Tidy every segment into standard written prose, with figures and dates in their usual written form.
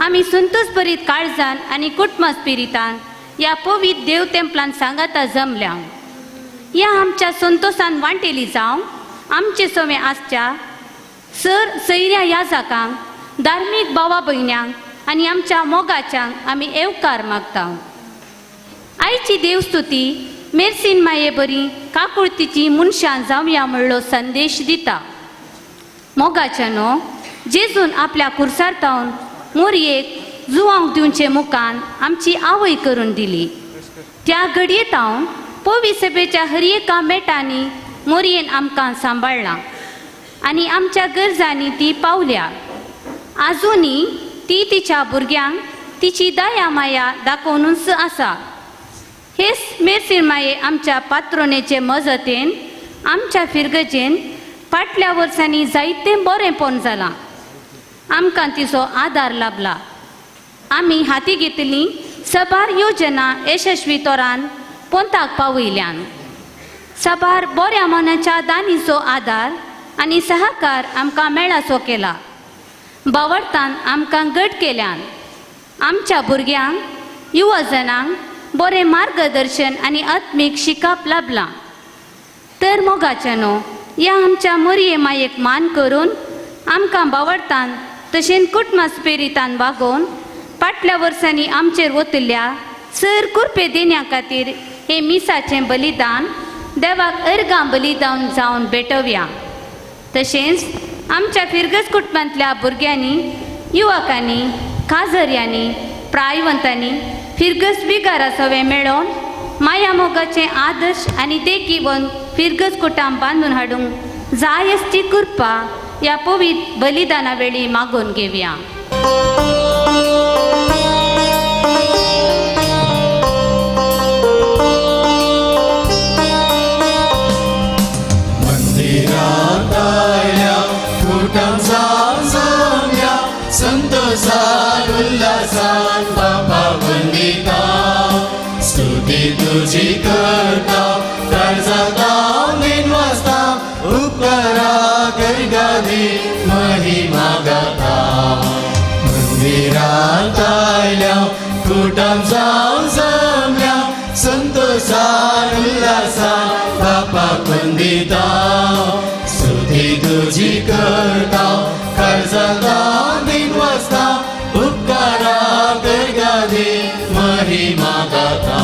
आमी संतोष काळजान आनी कुटुंब स्पिरितान ह्या पवित्र देव तेंपलान सांगाता जमल्या. ह्या आमच्या संतोषान वांटेली जावं आमचे सवे आसच्या सर सैऱ्या याजाकांक, धार्मीक भावा भयण्यांक आनी आमच्या मोगाच्यांक आमी येवकार मागता. आयची देवस्तुती मेर्सीन माये बरी काकुळतीची मनशां जावया म्हणलो संदेश दिता. मोगाच्यानो, जेजून आपल्या कुर्सार तावन मोरयेक जुवांक दिवचे मुखान आमची आवय करून दिली. त्या घडये तावन पवी सभेच्या हर एका मेटांनी मोरयेन आमकां सांबाळ्ळां आनी आमच्या गरजांनी ती पावल्या. आजुनी ती तिच्या भुरग्यांक तिची दया माया दाखोवनूच आसा. हेच मेर्सीर माये आमच्या पात्रोनेचे मजतीन आमच्या फिरगजेन फाटल्या वर्सांनी जायतें बरेंपण जालां. आमकां तिचो आदार लाबला. आमी हाती घेतली सबार योजना यशस्वी तोरान पोंताक पावयल्यान. साबार बऱ्या मनाच्या दानीचो आदार आनी सहकार आमकां मेळाचो केला. बावडतान आमकां घट केल्यान. आमच्या भुरग्यांक, युवजनांक बरें मार्गदर्शन आनी आत्मीक शिकप लाबलां. तर मोगाच्यानो, ह्या आमच्या मोरये मायेक मान करून आमकां बावडतान तशेंच कुटुंब स्पिरितान वागोवन फाटल्या वर्सांनी आमचेर वतिल्ल्या सर कुरपे देण्या खातीर हें मिसाचें बलिदान देवाक अर्गां बलिदान जावन भेटोवया. तशेंच आमच्या फिरगज कुटुंबांतल्या भुरग्यांनी, युवकांनी, काजर्यांनी, प्रायवंतांनी फिरगज बिगारा सवे मेळोवन माया मोगाचे आदर्श आनी देखीवन फिरगज कुटाम बांदून हाडूंक जाय असची कृपा ह्या पवित्र बलिदाना वेळी मागून घेवया. मंदिरात आयल्या कुटाम जमल्या, संतोषान उल्हासान बापा वंदिता. स्तुती तुजी करता, काळजांत वाजता, उपकारा करगादी महिमा गाता. मंदिरात आयल्या कुटाम जमल्या, संतोषान उल्हासान बापा वंदिता. स्तुती तुजी करता, काळजांत वाजता, उपकारा करगादी महिमा गाता.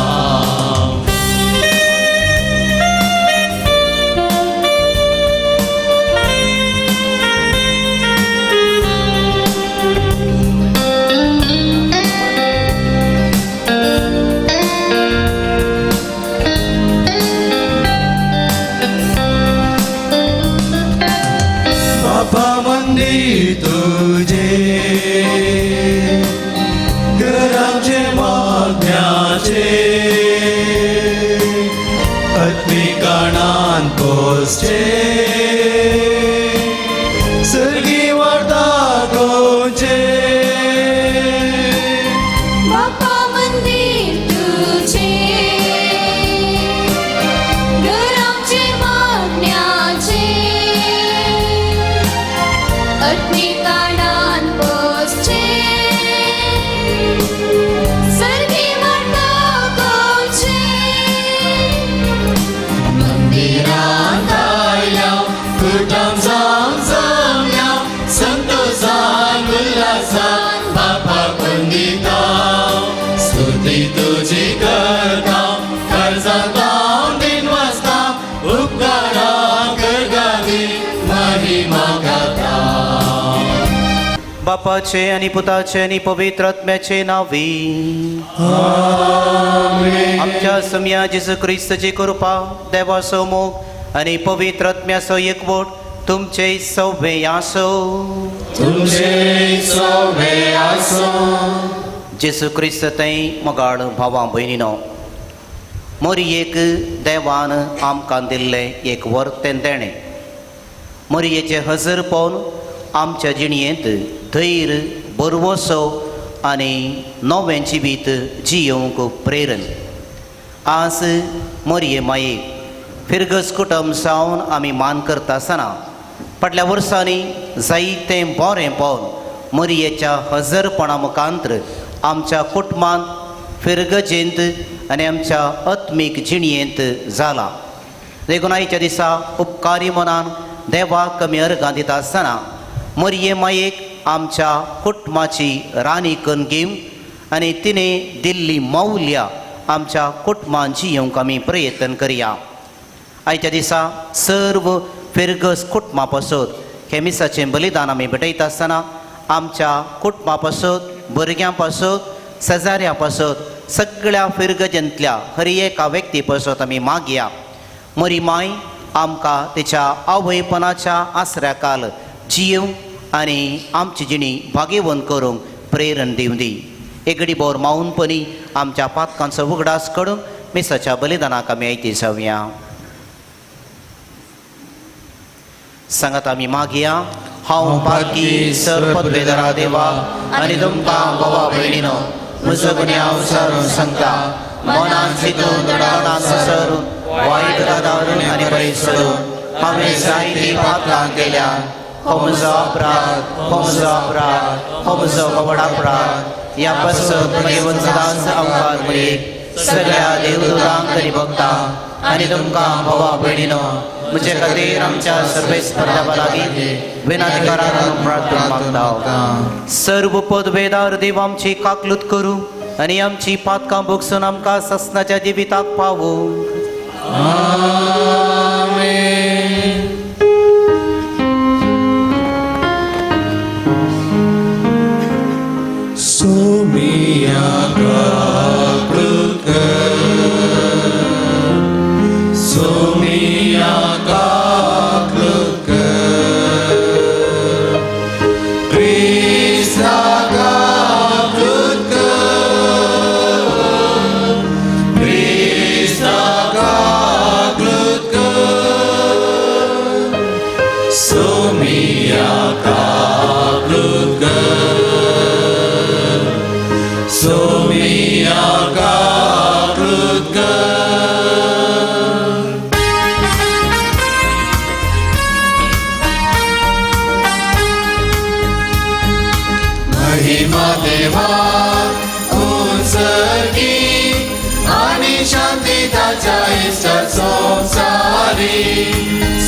बापा मंदिर तुझे, घराचे मागण्याचे, आत्मिकाणान पोसचे, सर्गी वार्ता गोचे. बापा मंदिर तुझे, घराचे मागण्याचे, आत्मिकाणान पोसचे, सर्गी वार्ता गोचे. मंदिरात आयल्या कुटाम जमल्या, संतोषान उल्हासान बापा वंदिता. स्तुती तुजी करता, काळजांत दिन वाजता, उपकारा करगादी महिमा गाता. बापाचे आणि पुताचे आणि पवित्र आत्म्याचे नावे. आमच्या समया जेजू क्रिस्तची कृपा, देवाचो मोग आणि पवित्र आत्म्याचो एकवट तुमचे सौभे आसो. तुमचे सोबे आसो. जेजू क्रिस्त थंय मोगाळ भावां भयणीनो, मोरयेक देवान आमकां दिल्लें एक वर्तें देणें. मोरयेचें हजर पळोवन आमच्या जिणयेंत धैर्य, बरवसो आनी नवें जिवीत जियोवंक प्रेरण. आज मोरये मायेक फिरगज कुटुंब जावन आमी मान करता आसतना फाटल्या वर्सांनी जायतें बरें पळोवन मरयेच्या हजरपणा मुखांत्र आमच्या कुटुंबांत, फिरगजेंत आनी आमच्या आत्मीक जिणयेंत जाला. देखून आयच्या दिसा उपकारी मनान देवाक आमी अर्गां दिता आसतना मरये मायेक आमच्या कुटुंबाची राणी करून घेवन आनी तिणें दिल्ली मौल्यां आमच्या कुटुंबान जियोवंक आमी प्रयत्न करया. आयच्या दिसा सर्व फिरगस कुटुंबा पासत हे मिसाचें बलिदान आमी भेटयता आसतना आमच्या कुटुंबा पासत, भुरग्यां पासत, शेजाऱ्यां पासत, सगळ्या फिरगजेंतल्या हर एका व्यक्ती पासत आमी मागया. मरी माय आमकां तिच्या आवयपणाच्या आसऱ्या काल जियोवंक आनी आमची जिणी भागेवन करूंक प्रेरण दिवं दी. एगडी बोर मावनपणी आमच्या पातकांचो उगडास करून मिसाच्या बलिदानाक आमी आयती जावया. सांगात आमी मागया. हांव पातकी सर्व देवा आनी तुमकां भावा भयणीनो म्हजो गुन्यांव सारून सांगता. मनान चिंतून, तोंडान सरून, वायट गजालून आनी बरें सोडून हांवें जायतीं पातकां केल्या. हो म्हजो अपराध, हो म्हजो अपराध, हो म्हजो व्हड अपराध. ह्या पासत म्हगे सदांच अंकार मरयेक, सगळ्या देवदूतांक आनी भक्तांक आनी तुमकां भावा भयणीनो म्हजे खातीर आमच्या सर्वेस्पर लागीं विनंती करात प्रार्थना मागता. सर्व पदवेदार देव आमची काकलूत करूं आनी आमची पातकां भोगसून आमकां ससनाच्या जिविताक पावूं. आमेन. सोमिया काकळूत कर, सोमिया काकळूत कर, क्रिस्ता काकळूत कर, क्रिस्ता काकळूत कर, सोमिया काकळूत कर, सोमिया काकळूत कर. महिमा देवा उंचकी आणि शांती ताच्या इश्टा संसारी.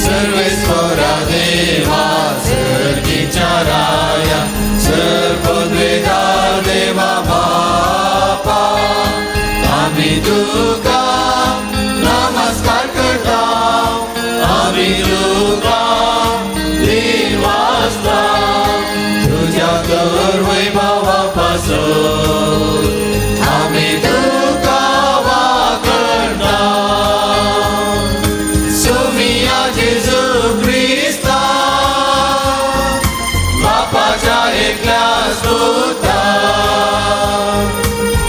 सर्वेस्परा देवा सर्गीच्या राया, सर्वद्वेदार देवा बापा, आम्ही तुका नमस्कार करता, आम्ही तुका दिवासता तुझ्या तर वैभवापासून आम्ही तुका वाकरता. सोमिया जेजू क्रिस्ता बापाच्या एकल्या स्तुता,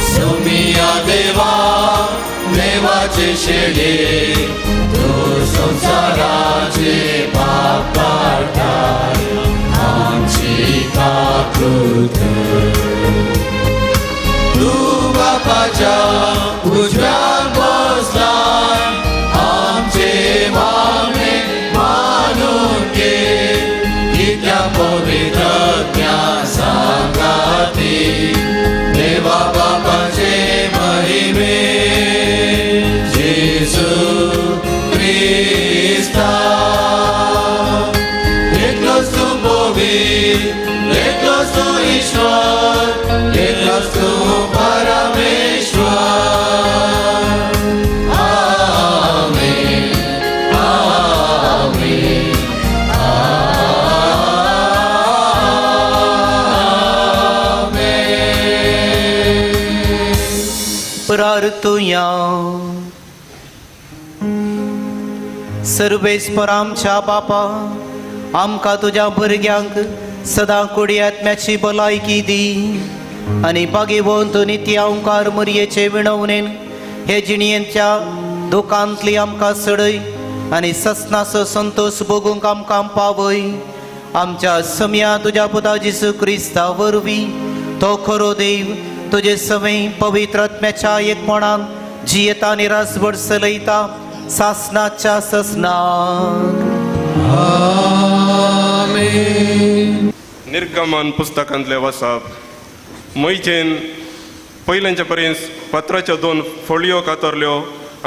सोमिया देवा देवाचे शेळे, तो संसाराचे पाप काडताय, आमची काकळूत कर. तू बापाच्या उजव्यान बसलाय, आमचे मागणे मानून घे, कित्या पवित्र सांगाती देवा बापाचे महिमे जेजू क्रिस्ता. एकलोच तूं पवित्र, एकलोच तूं ईश्वर, एकलोच तूं परमेश्वर. आमेन, आमेन, आमेन. प्रार्थुया. सर्वेस्पर आमच्या बापा, आमकां तुज्या भुरग्यांक सदां कुडी आत्म्याची भलायकी दी आनी बागेवंत नित्य मरयेचे विणवणेन हे जिणयेच्या दुकांतली आमकां सडय आनी ससनाचो संतोश भोगूंक आमकां पावय. आमच्या समया तुज्या पुता जेजू क्रिस्ता वरवीं, तो खरो देव, तुजे सवय पवित्र आत्म्याच्या एकपणान जियेता आनी रासभर चलयता सासनाच्या ससनाक. आमेन. निर्गमन पुस्तकांतले वसप. मोहिजेन पयल्यांच्या पर्यंत पत्राच्यो दोन फोळयो कातरल्यो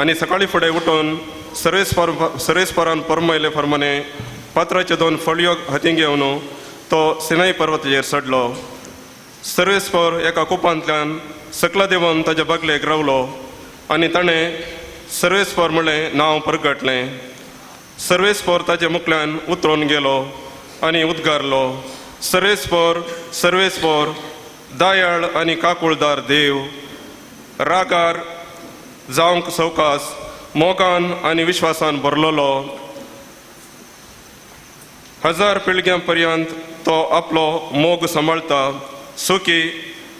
आनी सकाळीं फुडें उठून सर्वेस्परान परमयले फर्माने पत्राच्यो दोन फोळयो हातीं घेवन तो सिनाई पर्वताचेर चडलो. सर्वेस्पर एका कुपांतल्यान सकला देवन ताच्या बगलेक रावलो आनी ताणें सर्वेस्पर म्हणलें नांव परगटलें. सर्वेस्पर ताच्या मुखल्यान उतरून गेलो आनी उद्गारलो, सर्वेस्पर सर्वेस्पर दयाळ आनी काकुळदार देव, रागार जावंक सवकास, मोगान आनी विश्वासान भरलेलो, हजार पिळग्यां पर्यंत तो आपलो मोग सांबाळता, सुखी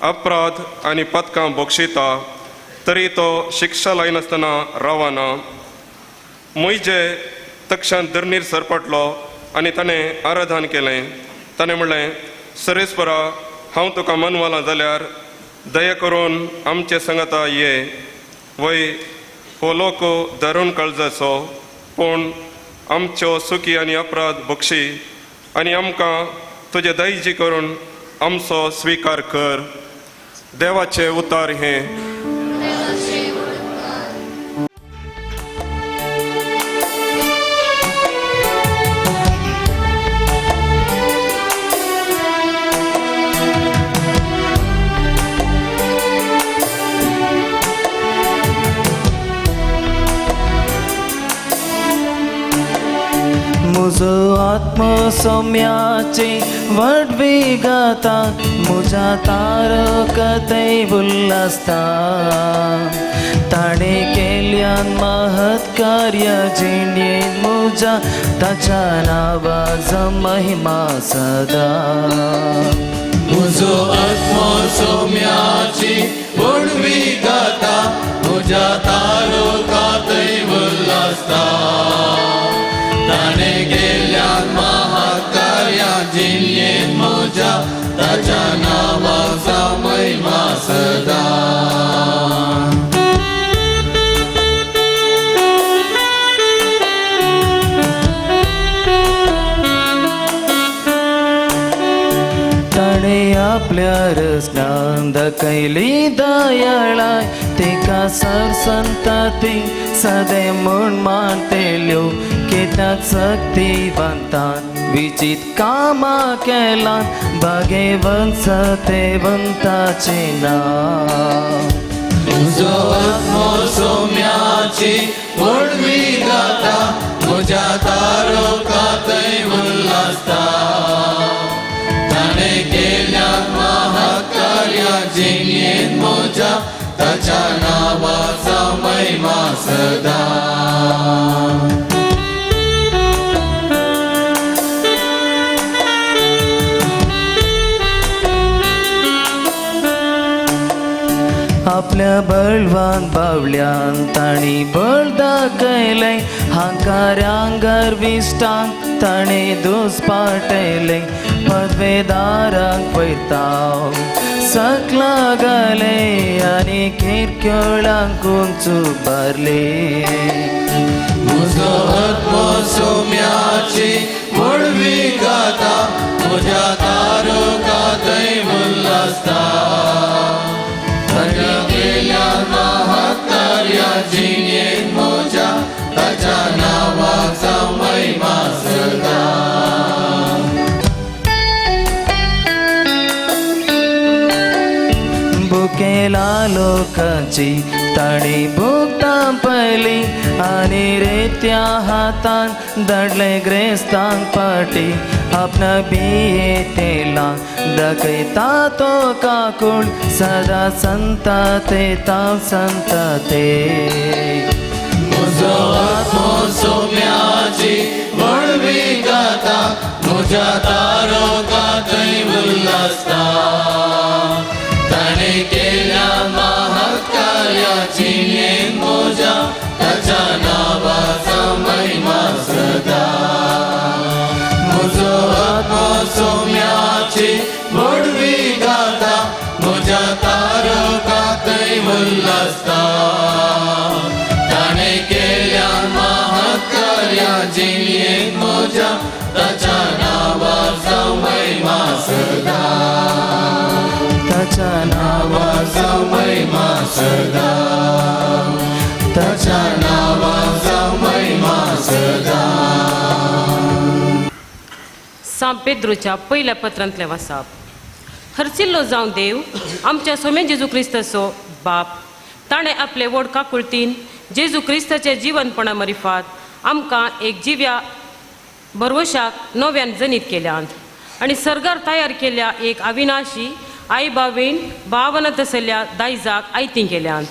अपराध आनी पदकां बक्षिता, तरी तो शिक्षा लायनासतना रावना. म्हजे तक्षान धरणीर सरपटलो आनी ताणें आराधन केलें. ताणें म्हणलें, सर्वेस्परा, हांव तुका मनवालां जाल्यार दया करून आमचे संगता ये. वय हो लोक धरून काळजाचो, पूण आमच्यो सुखी आनी अपराध बक्षी आनी आमकां तुजे दयजी करून आमचो स्विकार कर. देवाचे उतार हें. मुजो आत्मसौम्याची वडवी गाता, मुजा तारकतय उल्हासता. ताणें केल्यान महत् कार्य जिणेंत मुजा, ताच्या नांवाचो महिमा सदा. मुजो आत्मो सौम्याची वडवी गाता, मुजा तारकातय उल्हासता. ताणें केल्यान महाकार्या जिणेंत मुजा, ताच्या नांवाचो महिमा सदा. ताणें आपल्या रसनान दाखयली दयाळाय, तेका सरसंतती सदे म्हूण मानतेल्यो. कित्याक सक्तिवंतान विचित कामां केलां, भागेवंत सतेवंताचें नांव. मुजो आत्मो सौम्याची वडवी गाता, मुज्या तारकातय उल्हासता. ताणें केल्यान महाकार्या जिणेंत मुज्या, ताच्या नांवाचो महिमा सदा. आपल्या बळवान बावल्यान ताणी बळ दाखयलें, हांकाऱ्यांक गर्विश्टांक ताणें दुस्पाटयलें. पदवेदारांक वयताव सकला घालें आनी किरकोळांक उंच उबारलें. मुजो आत्मो सौम्याची वडवी गाता, मुज्या तारकातय उल्हासता. ताणें केल्यान महाकार्या जिणेंत मुज्या, ताच्या नांवाचो महिमा सदा. भुकेला लोकांची ताणी भुगतां पयली, आनी रेत्या हातान धाडले ग्रेस्तांक पाटी. आपणा बियेतेला दाखयता तो काकूळ, सदा संताते ताव संताते. मुजो आत्मो सौम्याची वडवी गाता, मुज्या तारकातय उल्हासता. ताणें केल्यान महाकार्या जिणेंत मुज्या, ताच्या नांवाचो महिमा सदा. मुजो आत्मो सौम्याची वडवी गाता, मुज्या तारकातय उल्हासता. ताणें केल्यान महाकार्या जिणेंत मुज्या, ताच्या नांवाचो महिमा सदा, ताच्या नावाचा महिमा सदा, ताच्या नावाचा महिमा सदा. सांत पेद्रूच्या पयल्या पत्रांतलें वाचप. हरसिल्लो जावं देव आमच्या सोम्या जेजू क्रिस्ताचो बाप, ताणें आपले व्हड काकुळतीन जेजू क्रिस्ताच्या जिवनपणा मरिफात आमकां एक जिव्या भरवशाक नव्यान जनीत केल्यांत आनी सर्गार तयार केल्ल्या एक अविनाशी आई बावेन भावना तसल्या दायजाक आयतीं केल्यांत.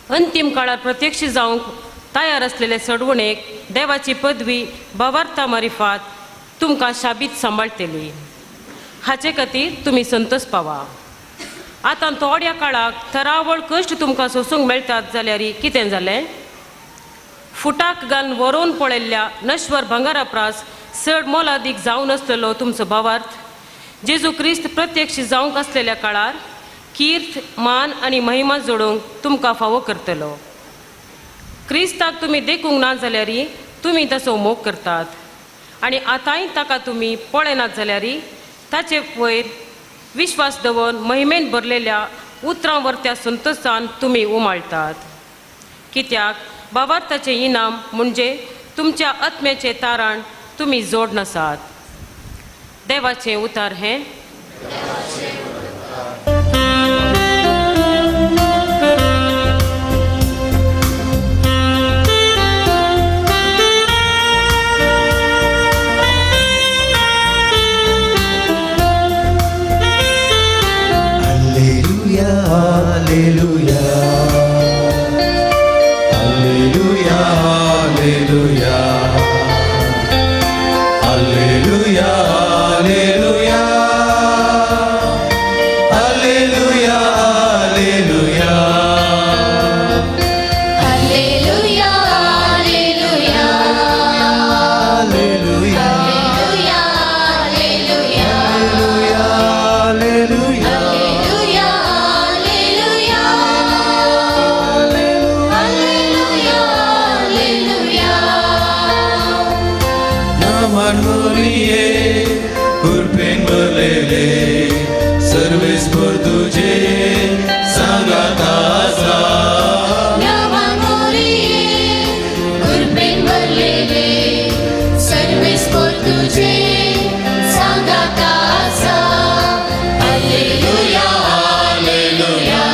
अंतीम काळार प्रत्यक्ष जावंक तयार आसलेले सडवणेक देवाची पदवी बावार्ता मारिफात तुमकां शाबीत सांबाळटली. हाचे खातीर तुमी संतोष पावा. आतां थोड्या काळाक थरावळ कश्ट तुमकां सोसूंक मेळटात जाल्यार कितें जालें? फुटाक घालून व्हरोवन पळयल्ल्या नश्वर भांगरा प्रास चड मोलादीक जावन आसलेलो तुमचो भावार्थ जेजू क्रिस्त प्रत्यक्ष जावंक आसलेल्या काळार कीर्त मान आनी महिमा जोडूंक तुमकां फावो करतलो. क्रिस्ताक तुमी देखूंक ना जाल्यार तुमी ताचो मोग करतात आनी आतांय ताका तुमी पळयनात जाल्यार ताचे वयर विश्वास दवरून महिमेन भरलेल्या उतरां वरत्या संतोशान तुमी उमाळटात. कित्याक बाबार्थाचें इनाम म्हणजे तुमच्या आत्म्याचें तारण तुमी जोड नासात. देवाचें उतार हें. Alleluia, alleluia, alleluia, alleluia, alleluia, alleluia, alleluia, alleluia, alleluia, alleluia, alleluia, alleluia, alleluia, alleluia, alleluia, alleluia. Naman मुरिये कृपेन भरलेले सर्वेस्पर तुझे सांगात आसा. नवान मोरिये कृपेन भरलेले सर्वेस्पर तुझे सांगात आसा. Alleluia, alleluia,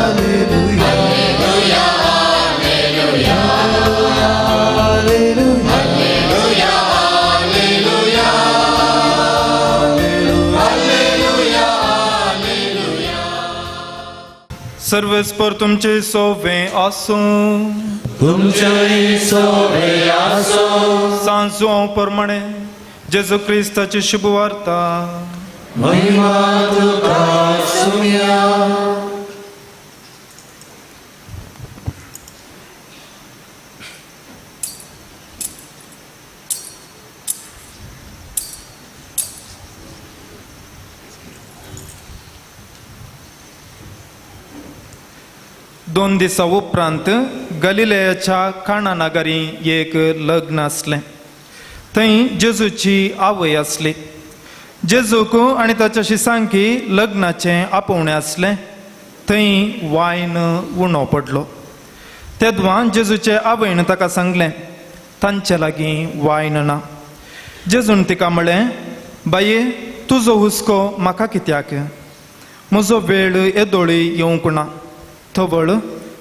alleluia, alleluia, alleluia, alleluia, alleluia, alleluia, alleluia. सर्वेस्पर तुमचे सोवे आसूं. तुमच्याही सोवे आसो. सांजो प्रमाणे जेजू क्रिस्ताची शुभवार्ता. महिमा तुका सुम्या. दोन दिसां उपरांत गलिलेयाच्या काणा नगरी एक लग्न आसलें. थंय जेजूची आवय आसली. जेजूक आनी ताच्या शिसांकी लग्नाचें आपोवणें आसलें. थंय वायन उणो पडलो. तेदवां जेजूचे आवयन ताका सांगलें, तांचे लागीं वायन ना. जेजून तिका म्हळें, बाये तुजो हुस्को म्हाका कित्याक? म्हजो वेळ येदोळी येवंक ना. थवळ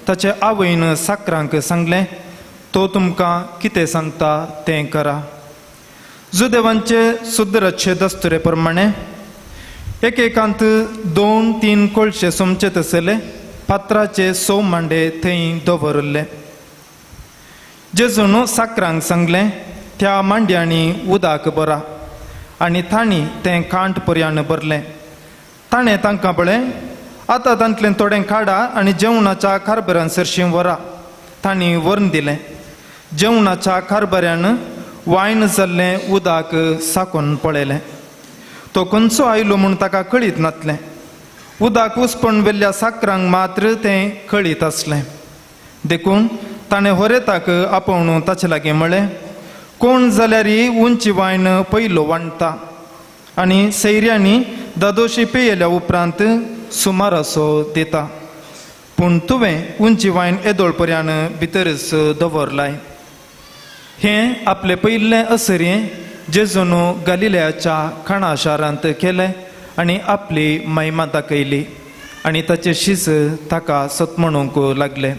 ताचे आवयन साकरांक सांगलें, तो तुमकां कितें सांगता तें करा. जुदेवांचे सुद्राचे दस्तुरे प्रमाणे एकेकांत 2-3 कोळशे सोमचे तसले पात्राचे 6 मांडे थंय दवरिल्ले. जेजून साकरांक सांगलें, त्या मांड्यांनी उदक भरा आनी तांणी तें कांठ पर्यान भरलें. ताणें तांकां पळय, आतां तांतलें थोडें काडा आनी जेवणाच्या कारभारान सरशीं व्हरा. तांणी व्हरून दिलें. जेवणाच्या कारभाऱ्यान वायन जाल्लें उदक साकून पळयलें. तो खंयचो आयलो म्हूण ताका कळीत नासलें. उदक उसपण वेल्ल्या साकरांक मात्र तें कळीत आसलें. देखून ताणें होरेताक आपोवन ताचे लागीं म्हळें, कोण जाल्यार उंची वायन पयलो वांडटा आनी सैऱ्यांनी दादोशी पेयल्या उपरांत सुमारासो दिता, पूण तुवें उंची वायन येदोळ पर्यान भितरच दवरलाय. हें आपलें पयलें असरें जेजून गालिलयाच्या खाणा शारांत केलें आनी आपली महिमा दाखयली आनी ताचे शीस ताका सत म्हणूंक लागले.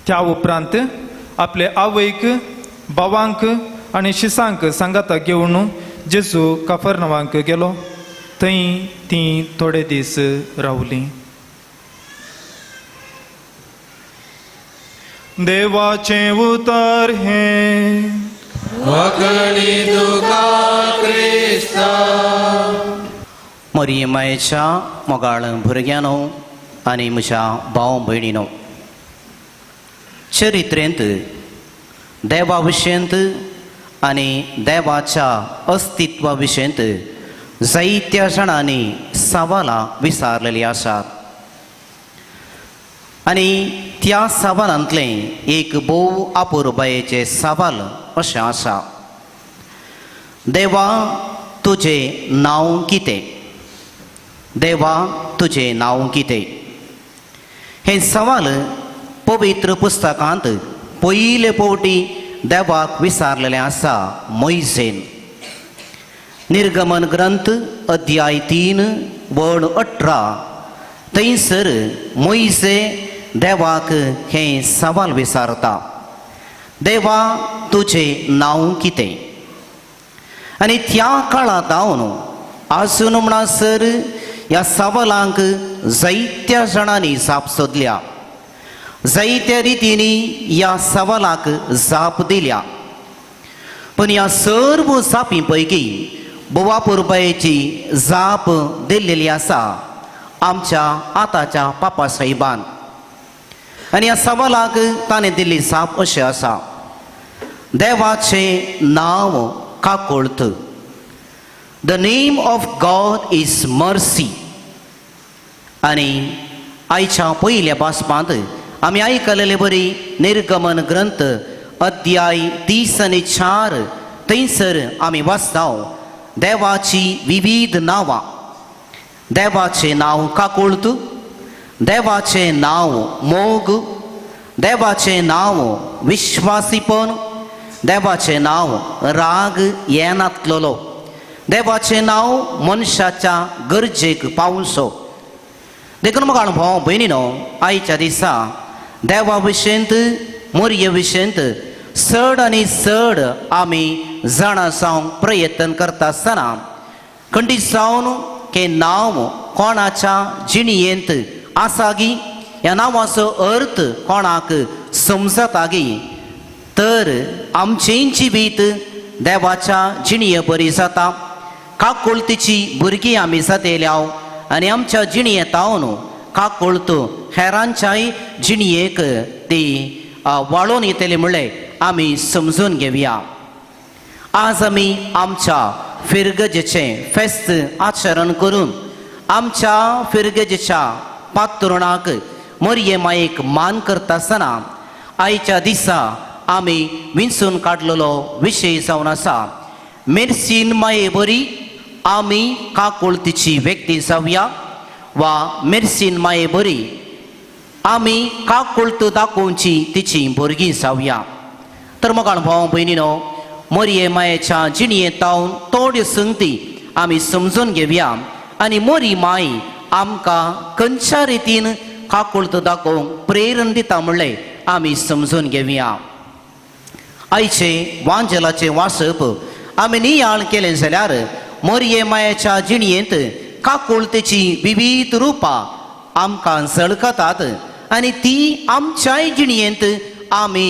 त्या उपरांत आपले आवयक, भावांक आनी शिसांक सांगाता घेवन जेजू काफरनावांक गेलो. थंय तीं थोडे दीस रावलीं. देवाचें उतर हें. वाकणी तुका क्रिस्ता. मरी मायेच्या मोगाळ भुरग्यांनो आनी म्हज्या भाव भयणीनो, चरित्रेंत देवा विशयंत आनी देवाच्या अस्तित्वा विशयंत जायत्या जाणांनी सवालां विचारलेलीं आसात आनी त्या सवालांतलें एक भोव अपुरबायेचें सवाल अशें आसा, देवा तुजें नांव कितें? देवा तुजें नांव कितें? हें सवाल पवित्र पुस्तकांत पयले फावटी देवाक विचारलेलें आसा मोयजेन. निर्गमन ग्रंथ अध्याय 3 वळ 18 थंयसर मोयजे देवाक हें सवाल विचारता, देवा तुजें नांव कितें? आनी त्या काळा जावन आजून म्हणसर ह्या सवालांक जायत्या जाणांनी जाप सोदल्या, जायत्या रितींनी ह्या सवालाक जाप दिल्या. पूण ह्या सर्व जापी पैकी बोवा पुरबायेची जाप दिल्लेली आसा आमच्या आताच्या पापा साहेबान. आनी ह्या सवालाक ताणें दिल्ली जाप अशें आसा, देवाचें नांव काकोळत. The name of God is mercy. आनी आयच्या पयल्या बासपांत आमी आयकलेले बरी निर्गमन ग्रंथ अध्याय 30 आनी 4 थंयसर आमी वाचता देवाची विविध नांवां. देवाचें नांव काकुळत, देवाचें नांव मोग, देवाचें नांव विश्वासीपण, देवाचें नांव राग येनातलेलो, देवाचें नांव मनशाच्या गरजेक पावसो. देखून म्हाका भाव भयणीनो, आयच्या दिसा देवा विशयंत मोरये विशयंत चड आनी चड आमी जाणा जावंक प्रयत्न करता आसतना खंडीत जावन हें नांव कोणाच्या जिणयेंत आसा गी, ह्या नांवाचो अर्थ कोणाक समजता गी, तर आमचें जिवीत देवाच्या जिणये बरी जाता. काकुळतीची भुरगीं आमी जातेल्या आनी आमच्या जिणयेंत हांव काकुळत हेरांच्याय जिणयेक ती वाळोवन येतली म्हणलें आमी समजून घेवया. आज आमी आमच्या फिरगजेचें फेस्त आचरण करून आमच्या फिरगजेच्या पात्रुणाक मोरये मायेक मान करता आसतना आयच्या दिसा आमी विंचून काडलेलो विशय जावन आसा मेर्सीन माये बरी आमी काकुळतीची व्यक्ती जावया वा मेर्सीन माये बरी आमी काकुळत दाखोवची तिची भुरगीं जावया. तर मोगाळ भाव भयणीनो, मोरये मायेच्या जिणयेंत तावन थोड्यो संगती आमी समजून घेवया आनी मोरी माय आमकां खंयच्या रितीन काकुळत दाखोवंक प्रेरण दिता म्हणलें आमी समजून घेवया. आयचें वांजेलाचें वाचप आमी नियाळ केलें जाल्यार मोरये मायेच्या जिणयेंत काकुळतेची विविध रुपां आमकां झळकतात आनी ती आमच्याय जिणयेंत आमी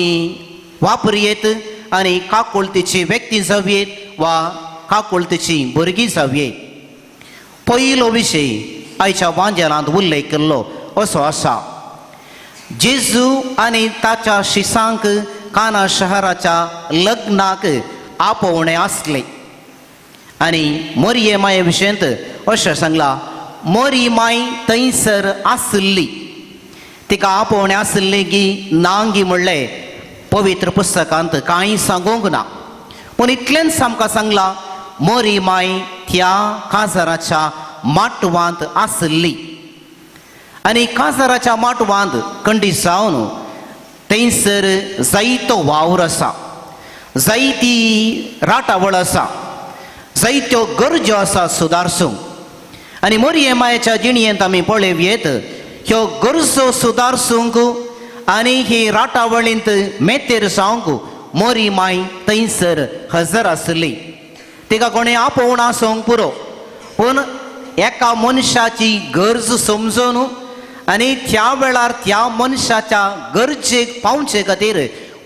वापरयेत आनी काकुळतेची व्यक्ती जावयेत वा काकुळतेची भुरगीं जावयेत. पयलो विशय आयच्या वांजेलांत उल्लेख केल्लो असो आसा, जेजू आनी ताच्या शिसांक काना शहराच्या लग्नाक आपोवणें आसलें आनी मोरये माये विशयंत अशें सांगलां, मोरी माय थंयसर आशिल्ली, तिका आपोवणें आशिल्लें की ना गी म्हणलें पवित्र पुस्तकांत कांय सांगूंक ना. पूण इतलेंच आमकां सांगलां, मोरी माय त्या काजाराच्या माटवांत आसली आनी काजाराच्या माटवांत कंडी जावन थंयसर जायतो वावर आसा, जायती राटावळ आसा, जायत्यो गरजो आसा सुदारसूंक. आनी मोरये मायेच्या जिणयेंत आमी पळोवयेत ह्यो गरजो सुदारसूंक आनी ही राटावळींत मेतेर जावंक मोरी माय थंयसर हजर आसली. तिका कोणें आपोवण आसूंक पुरो, पूण एका मनशाची गरज समजून आनी त्या वेळार त्या मनशाच्या गरजेक पावचे खातीर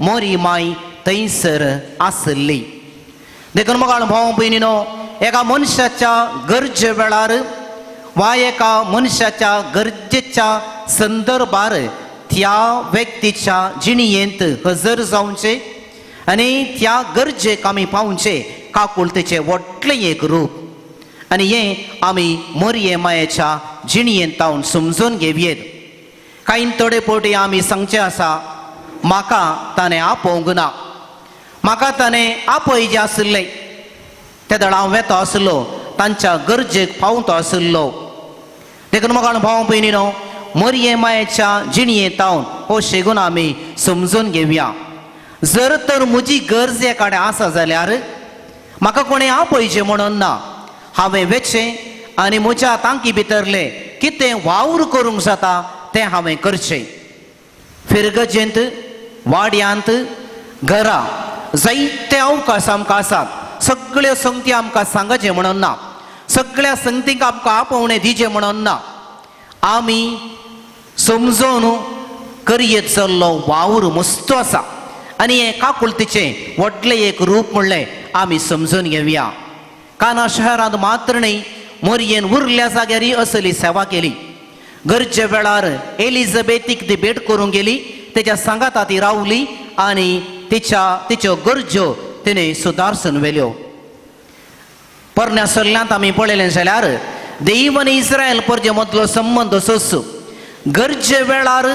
मोरी माय थंयसर आसली. देखून मोगाळ भाव भयणीनो, एका मनशाच्या गरजे वेळार वा एका मनशाच्या गरजेच्या संदर्भार त्या व्यक्तीच्या जिणयेंत हजर जावचें आनी त्या गरजेक आमी पावचें काकुळतेचें व्हडलें एक रूप. आनी हें आमी मोरये मायेच्या जिणयेंत तावन समजून घेवयेत. कांय थोडे फावटी आमी सांगचें आसा, म्हाका ताणें आपोवंक ना, म्हाका ताणें आपयचें आशिल्लें, तेदळ हांव वेता आसलो, तांच्या गरजेक पावता आशिल्लो. देखून मोगाळ भाव भयणीनो, मोरये मायेच्या जिणयेंत तावन हो शेगून आमी समजून घेवया. जर तर म्हजी गरज एकाडे आसा जाल्यार म्हाका कोणें आपयचें म्हणून ना, हांवें वेचें आनी म्हज्या तांकी भितरलें कितें वावर करूंक जाता तें हांवें करचें. फिरगजेंत, वाड्यांत, घरा जायते अवकाश आमकां आसात. सगळ्यो संगती आमकां सांगचें म्हणून ना, सगळ्या संगतींक आमकां आपोवणें दिचें म्हणून ना. आमी समजून करयेत जाल्लो वावर मस्त आसा आनी हें काकुळतीचें व्हडलें एक रूप म्हणलें आमी समजून घेवया. काना शहरांत मात्र न्हय, मोरयेन उरल्या जाग्यारय असली सेवा केली. गरजे वेळार एलिझाबेथीक ती भेट करूंक गेली, तेच्या सांगाता ती रावली आनी तिच्यो गरज्यो तिणें सुदारसून व्हेल्यो. पोरण्या सल्ल्यांत आमी पळयलें जाल्यार देव आनी इस्रायल परजे मदलो संबंद असोच. गरजे वेळार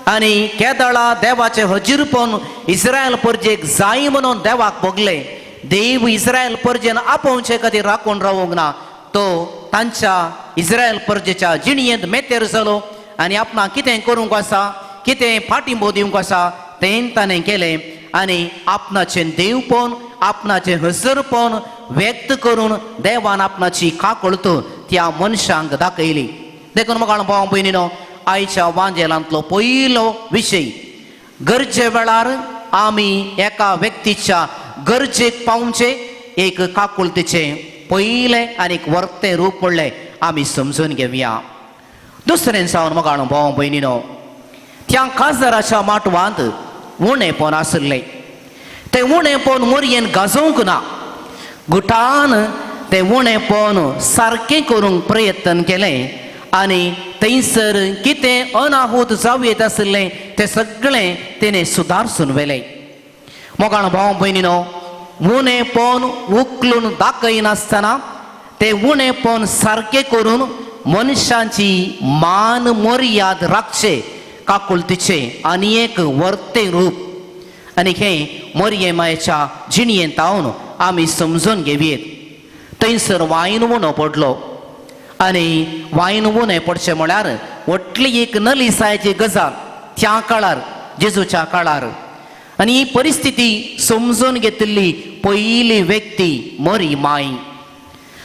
आनी केदळा देवाचें हजीरपण इस्रायल परजेक जाय म्हणून देवाक भोगलें. देव इस्रायल परजेन आपोवचे खातीर राखून रावूंक ना, तो तांच्या इस्रायल परजेच्या जिणयेंत मेतेर जालो आनी आपणाक कितें करूंक आसा, कितें पाठिंबो दिवंक आसा तें ताणें केलें आनी आपणाचें देवपण, आपणाचें हजरपण व्यक्त करून देवान आपणाची काकळत त्या मनशांक दाखयली. देखून मोगाळ भाव भयणीनो, आयच्या वांजेलांतलो पयलो विशय, गरजे वेळार आमी एका व्यक्तीच्या गरजेक पावचें एक काकुळतीचें पयलें आनी एक वर्तें रूप म्हणलें आमी समजून घेवया. दुसरें जावन मोगाळ भाव भयणीनो, त्या काजाराच्या माटवांत उणेपण आशिल्लें. तें उणेपण मोरयेन गाजोवंक ना, गुटान तें उणेपण सारकें करूंक प्रयत्न केलें आनी थंयसर कितें अनाहूत जावं येत आशिल्लें तें सगळें तेणें सुदारसून व्हेलें. मोगाळ भाव भयणीनो, उणेपण उखलून दाखयनासतना तें उणेपण सारकें करून मनशांची मान मर्याद राखचे काकुळतीचें आनी एक वर्तें रूप. आनी हें मोरये मायेच्या जिणयेंत तावन आमी समजून घेवयेत. थंयसर वायन उणो पडलो आनी वायन उणें पडचें म्हळ्यार व्हडली एक नलिसायेची गजाल त्या काळार, जेजूच्या काळार. आनी ही परिस्थिती समजून घेतिल्ली पयली व्यक्ती मोरी माय.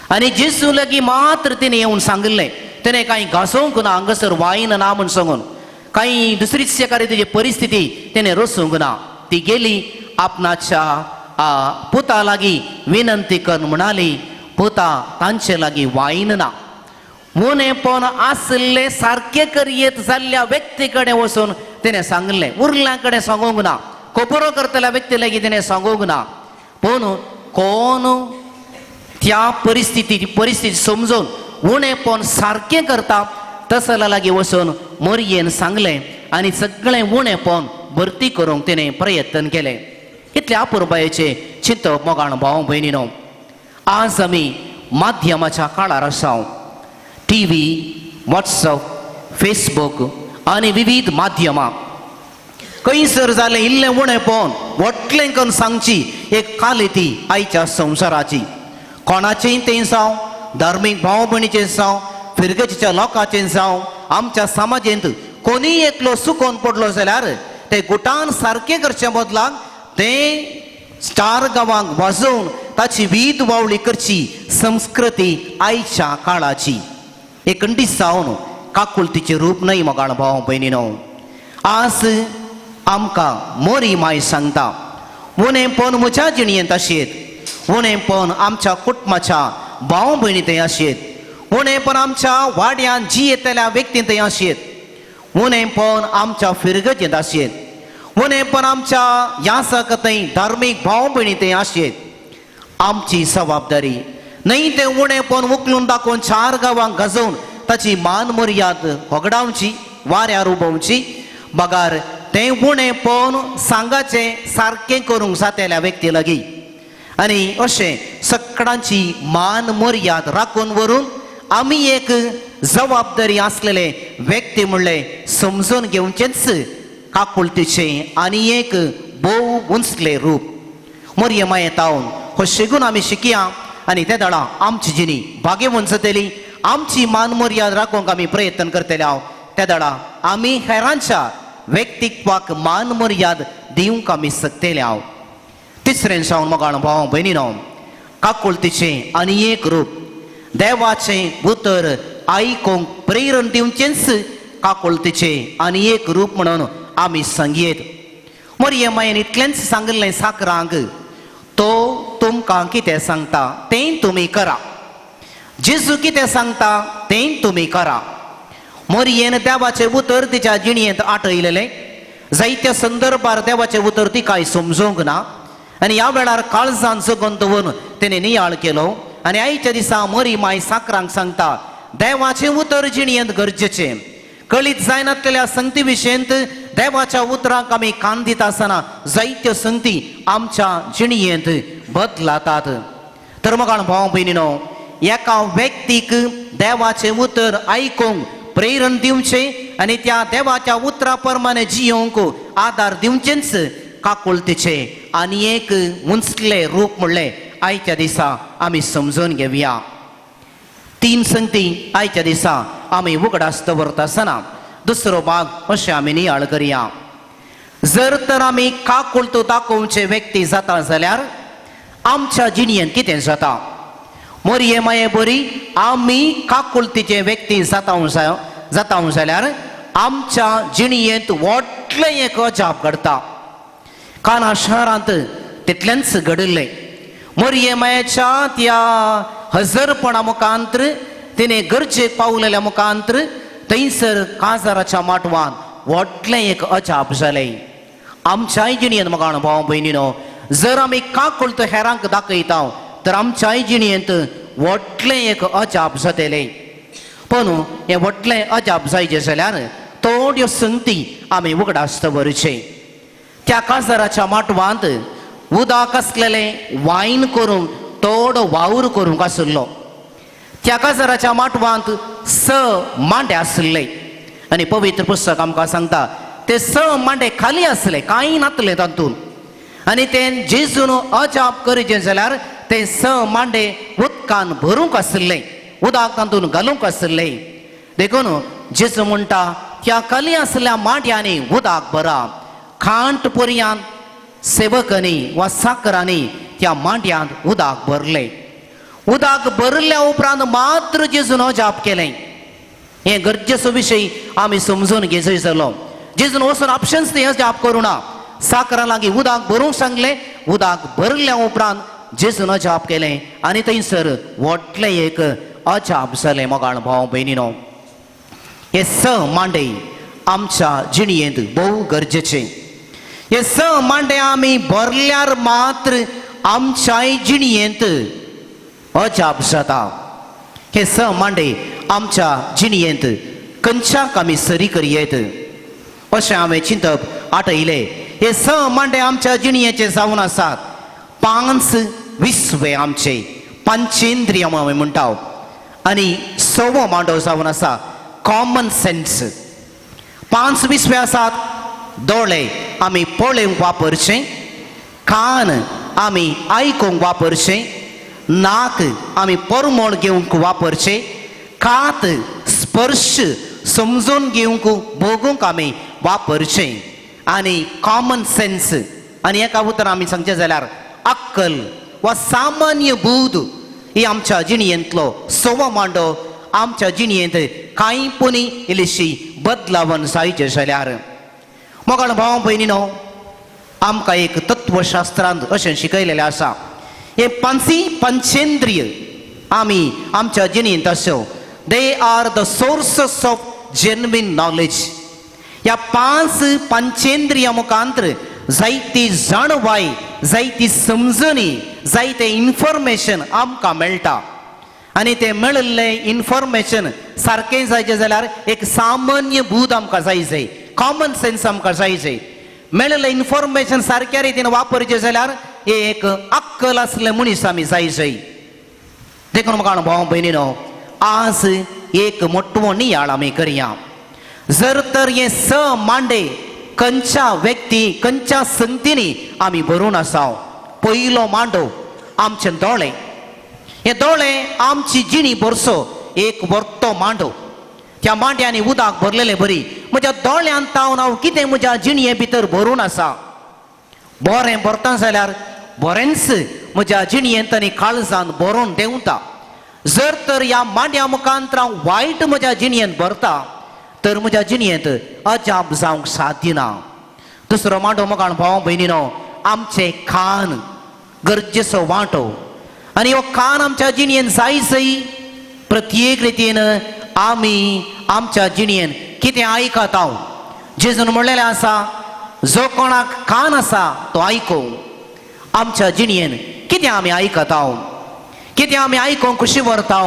आनी जेजू लागीं मात्र तिणें येवन सांगिल्लें, तिणें कांय घासोवंक ना हांगासर वायन ना म्हूण सांगून, कांय दुसरीच एखादी तिची परिस्थिती तिणें रसूंक ना. ती गेली आपणाच्या पुता लागीं विनंती करून म्हणाली, पुता तांचे लागीं वायन ना. उणेपण आशिल्लें सारकें करयेत जाल्ल्या व्यक्ती कडेन वचून तिणें सांगिल्लें, उरल्या कडेन सांगूंक ना, खबरो करतल्या व्यक्ती लागीं तिणें सांगूंक ना. पूण कोण त्या परिस्थिती समजून उणेपण सारकें करता तसल्या लागीं वचून मोरयेन सांगलें आनी सगळें उणेपण भरती करूंक तिणें प्रयत्न केलें. इतल्या अपुरबायेचें चिंतप मोगाळ भाव भयणीनो, आज आमी माध्यमाच्या काळार आसा. टीव्ही, वॉट्सअप, फेसबूक आनी विविध माध्यमां. खंयसर जालें इल्लें उणें पळोवन व्हडलें करून सांगची एक कालेती आयच्या संवसाराची. कोणाचेंय तें जावं, धार्मीक भाव भयणीचें जावं, फिरगजीच्या लोकांचें जावं, आमच्या समाजेंत कोणीय एकलो सुकोवन पडलो जाल्यार ते गुटान सारकें करचे बदलाक ते चार गांवांक वाजोवन ताची वीद वावळी करची संस्कृती आयच्या काळाची. एक दीस जावन काकुळतीचें रूप न्हय मोगाळ भाव भयणीनो. आज आमकां मोरी माय सांगता उणेंपण म्हज्या जिणयेंत आशेत, उणेंपण आमच्या कुटुंबाच्या भाव भयणी थंय आशेत, उणेंपण आमच्या वाड्यान जियेतल्या व्यक्तीं थंय आशेत, उणेंपण आमच्या फिरगजेंत आशेत, उणेंपण आमच्या यासक थंय धार्मीक भाव भयणी थंय आशेत. आमची जबाबदारी न्हय तें उणेंपण उखलून दाखोवन चार गांवांक गाजोवन ताची मान मर्याद होगडावची, वाऱ्यार उबोवची, बगार तें उणेंपण सांगाचें सारकें करूंक जातेल्या व्यक्ती लागीं आनी अशें सगळ्यांची मान मर्याद राखून व्हरून आमी एक जबाबदारी आसलेले व्यक्ती म्हणलें समजून घेवचेंच काकुळतीचें आनी एक भोव उंचलें रूप. मोरये माये तावन हो शिगून आमी शिकया आनी ते दळा आमची जिणी भागेवंत जातली, आमची मान मर्याद राखूंक आमी प्रयत्न करतले हांव. त्या दळा आमी हेरांच्या व्यक्तित्वाक मान मर्याद दिवंक आमी शकतले हांव. तिसरें जावन मोगाळ भाव भयणीनो, काकुळतीचें आनी एक रूप देवाचें उतर आयकूंक प्रेरण दिवचेंच काकुळतीचें आनी एक रूप म्हणून आमी सांगयेत. मोरये मायेन इतलेंच सांगिल्लें साकरांक, तो तुमकां कितें सांगता तें तुमी करा, जेजू कितें सांगता तें तुमी करा. मोरयेन देवाचें उतर तिच्या जिणयेंत आटयलेलें. जायत्या संदर्भार देवाचें उतर तिकाय समजूंक ना आनी ह्या वेळार काळजान जगोवन दवरून तेणें नियाळ केलो आनी आयच्या दिसा मोरी माय साकरांक सांगता देवाचें उतर जिणयेंत गरजेचें. कळीत जायनातलेल्या संगती विशयंत देवाच्या उतरांक आमी कान दिता आसतना जायत्यो संगती आमच्या जिणयेंत बदलातात. तर मोगाळ भाव भयणीनो, एका व्यक्तीक देवाचें उतर आयकूंक प्रेरण दिवचें आनी त्या देवाच्या उतरा प्रमाणे जियोवंक आदार दिवचेंच काकुळतीचें आनी एक उंचलें रूप म्हणलें आयच्या दिसा आमी समजून घेवया. तीन संगती आयच्या दिसा आमी उगडास दवरता आसतना दुसरो भाग अशें आमी नियाळ करया. जर तर आमी काकुळत दाखोवचे व्यक्ती जाता जाल्यार आमच्या जिणयेंत कितें जाता? मोरये माये बरी आमी काकुळतीचे व्यक्ती जाता जाल्यार आमच्या जिणयेंत व्हडलें एक अजाप घडता. काना शहरांत तितलेंच घडिल्लें. मोरये मायेच्या त्या हजरपणा मुखांत्र तिणें गरजेक पावलेल्या मुखांत्र थंयसर काजाराच्या माटवान व्हडलें एक अजाप जालें. आमच्याय जिणयेंत मोगाळ भाव भयणीनो, जर आमी काकुळत हेरांक दाखयता तर आमच्याय जिणयेंत व्हडलें एक अजाप जातलें. पूण हें व्हडलें अजाप जायचें जाल्यार थोड्यो संगती आमी उगडास दवरचे. त्या काजाराच्या माटवांत उदक आसलेलें वायन करूंक थोडो वावर करूंक आशिल्लो. त्या काजाराच्या माटवांत 6 मांडे आशिल्ले आनी पवित्र पुस्तक आमकां सांगता ते 6 मांडे खाली आसले, कांय नातले तातूंत. आनी ते जेजून अजाप करचें जाल्यार ते 6 मांडे उदकान भरूंक आशिल्ले, उदक तातूंत घालूंक आशिल्ले. देखून जेजू म्हणटा त्या खाली आसल्या मांड्यांनी उदक भरा. खांट पर्यांत सेवकांनी वा साकरांनी त्या मांड्यांत उदक भरलें. उदक भरल्या उपरांत मात्र जेजून अजाप केलें. हें गरजेचो विशय आमी समजून घेजय जालो. जेजून वचून ऑप्शन्स तें अजाप करूं ना. साकरां लागीं उदक भरूंक सांगलें. उदक भरल्या उपरांत जेजून अजाप केलें आनी थंयसर व्हडलें एक अजाप जालें. मोगाळ भाव भयणीनो, हे 6 मांडे आमच्या जिणयेंत भोव गरजेचे. हे 6 मांडे आमी भरल्यार मात्र आमच्याय जिणयेंत अजाप जाता. हे 6 मांडे आमच्या जिणयेंत खंयच्याक आमी सरी करयेत अशें हांवें चिंतप आटयलें. हे 6 मांडे आमच्या जिणयेचे जावन आसात. 5 विस्वे आमचे, पंचेंद्रिय आमी म्हणटा, आनी 6वो मांडो जावन आसा कॉमन सेन्स. 5 विस्वे आसात, दोळे आमी पळोवंक वापरचें, कान आमी आयकूंक वापरचें, नाक आमी परमळ घेवंक वापरचें, कात स्पर्श समजून घेवंक भोगूंक आमी वापरचें आनी कॉमन सेन्स आनी एका उतरान आमी सांगचें जाल्यार अक्कल वा सामान्य बूद ही आमच्या जिणयेंतलो सवो मांडो आमच्या जिणयेंत कांय पुणी इल्लीशी बदलावन जायचें जाल्यार. मोगाळ भाव भयणीनो, आमकां एक तत्वशास्त्रांत अशें शिकयलेलें आसा, हे पांची पंचेंद्रिय आमी आमच्या जिणेंत आसो, they are the sources of genuine knowledge. ह्या पांच पंचेंद्रिया मुखांतर जायती जाणवाय, जायती समजणी, जायते इन्फॉर्मेशन आमकां मेळटा आनी तें मेळिल्लें इन्फॉर्मेशन सारकें जायचें जाल्यार एक सामान्य बूद आमकां जाय जाय, कॉमन सेन्स आमकां जाय जाय. मेळिल्लें इन्फॉर्मेशन सारक्या रितीन वापरचें जाल्यार एक अक्कल आसलें मनीस आमी जाय जाय. देखून म्हाका भाव भयणीनो, आज एक मोटवो नियाळ आमी करया. जर तर हे स मांडे खंयच्या व्यक्ती खंयच्या संगतींनी आमी भरून आसा. पयलो मांडो आमचे दोळे, हे दोळे आमची जिणी भरसो एक व्हरतो मांडो. त्या मांड्यांनी उदक भरलेले बरी म्हज्या दोळ्यान तावन हांव कितें म्हज्या जिणये भितर भरून आसा. बरें भरता जाल्यार बरेंच म्हज्या जिणयेंत आनी काळजान भरून देंवता. जर तर ह्या मांड्या मुखांत हांव वायट म्हज्या जिणयेंत भरता तर म्हज्या जिणयेंत अजाप जावंक साध्य ना. दुसरो मांडो मोगाळ भाव भयणीनो, आमचे कान गरजेचो वांटो आनी हो कान आमच्या जिणयेन जाय जाय. प्रत्येक रितीन आमी आमच्या जिणयेन कितें आयकता. हांव जेजून म्हणलेलें आसा, जो कोणाक कान आसा तो आयकूं. आमच्या जिणयेन कितें आमी आयकता, कितें आमी आयकूंक खुशी व्हरता.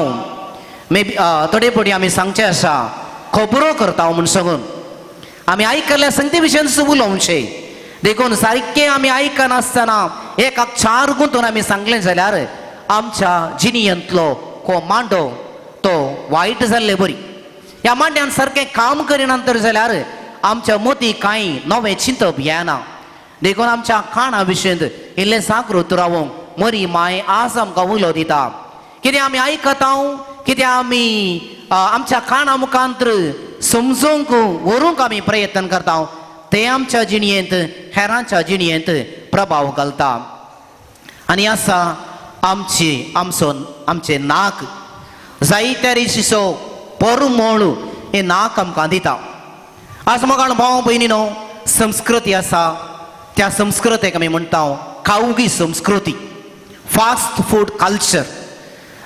मे बी थोडे फावटी आमी सांगचें आसा, खबरो करता म्हूण सांगून आमी आयकल्ल्या संगती विशयान उलोवचें. देखून सारकें आमी आयकनासतना एकाक चार गुंतून आमी सांगलें जाल्यार आमच्या जिणयेंतलो हो मांडो तो वायट जाल्ले बरी. ह्या मांड्यान सारकें काम करिना तर जाल्यार आमच्या मती कांय नवें चिंतप येना. देखून आमच्या काणा विशयंत इल्लें जागृत रावूंक मरी माय आज आमकां उलो दिता. कितें आमी आयकता, कितें आमी आमच्या काणा मुखांतर समजूंक व्हरूंक आमी प्रयत्न करता, तें आमच्या जिणयेंत हेरांच्या जिणयेंत प्रभाव घालता. आनी आसा आमची आमचो आमचें नाक जायत्या रितीचो परमळ हें नाक आमकां दिता. आज मोगाळ भाव भयणीनो, संस्कृती आसा, त्या संस्कृतेक आमी म्हणटा खावगी संस्कृती, फास्ट फूड कल्चर.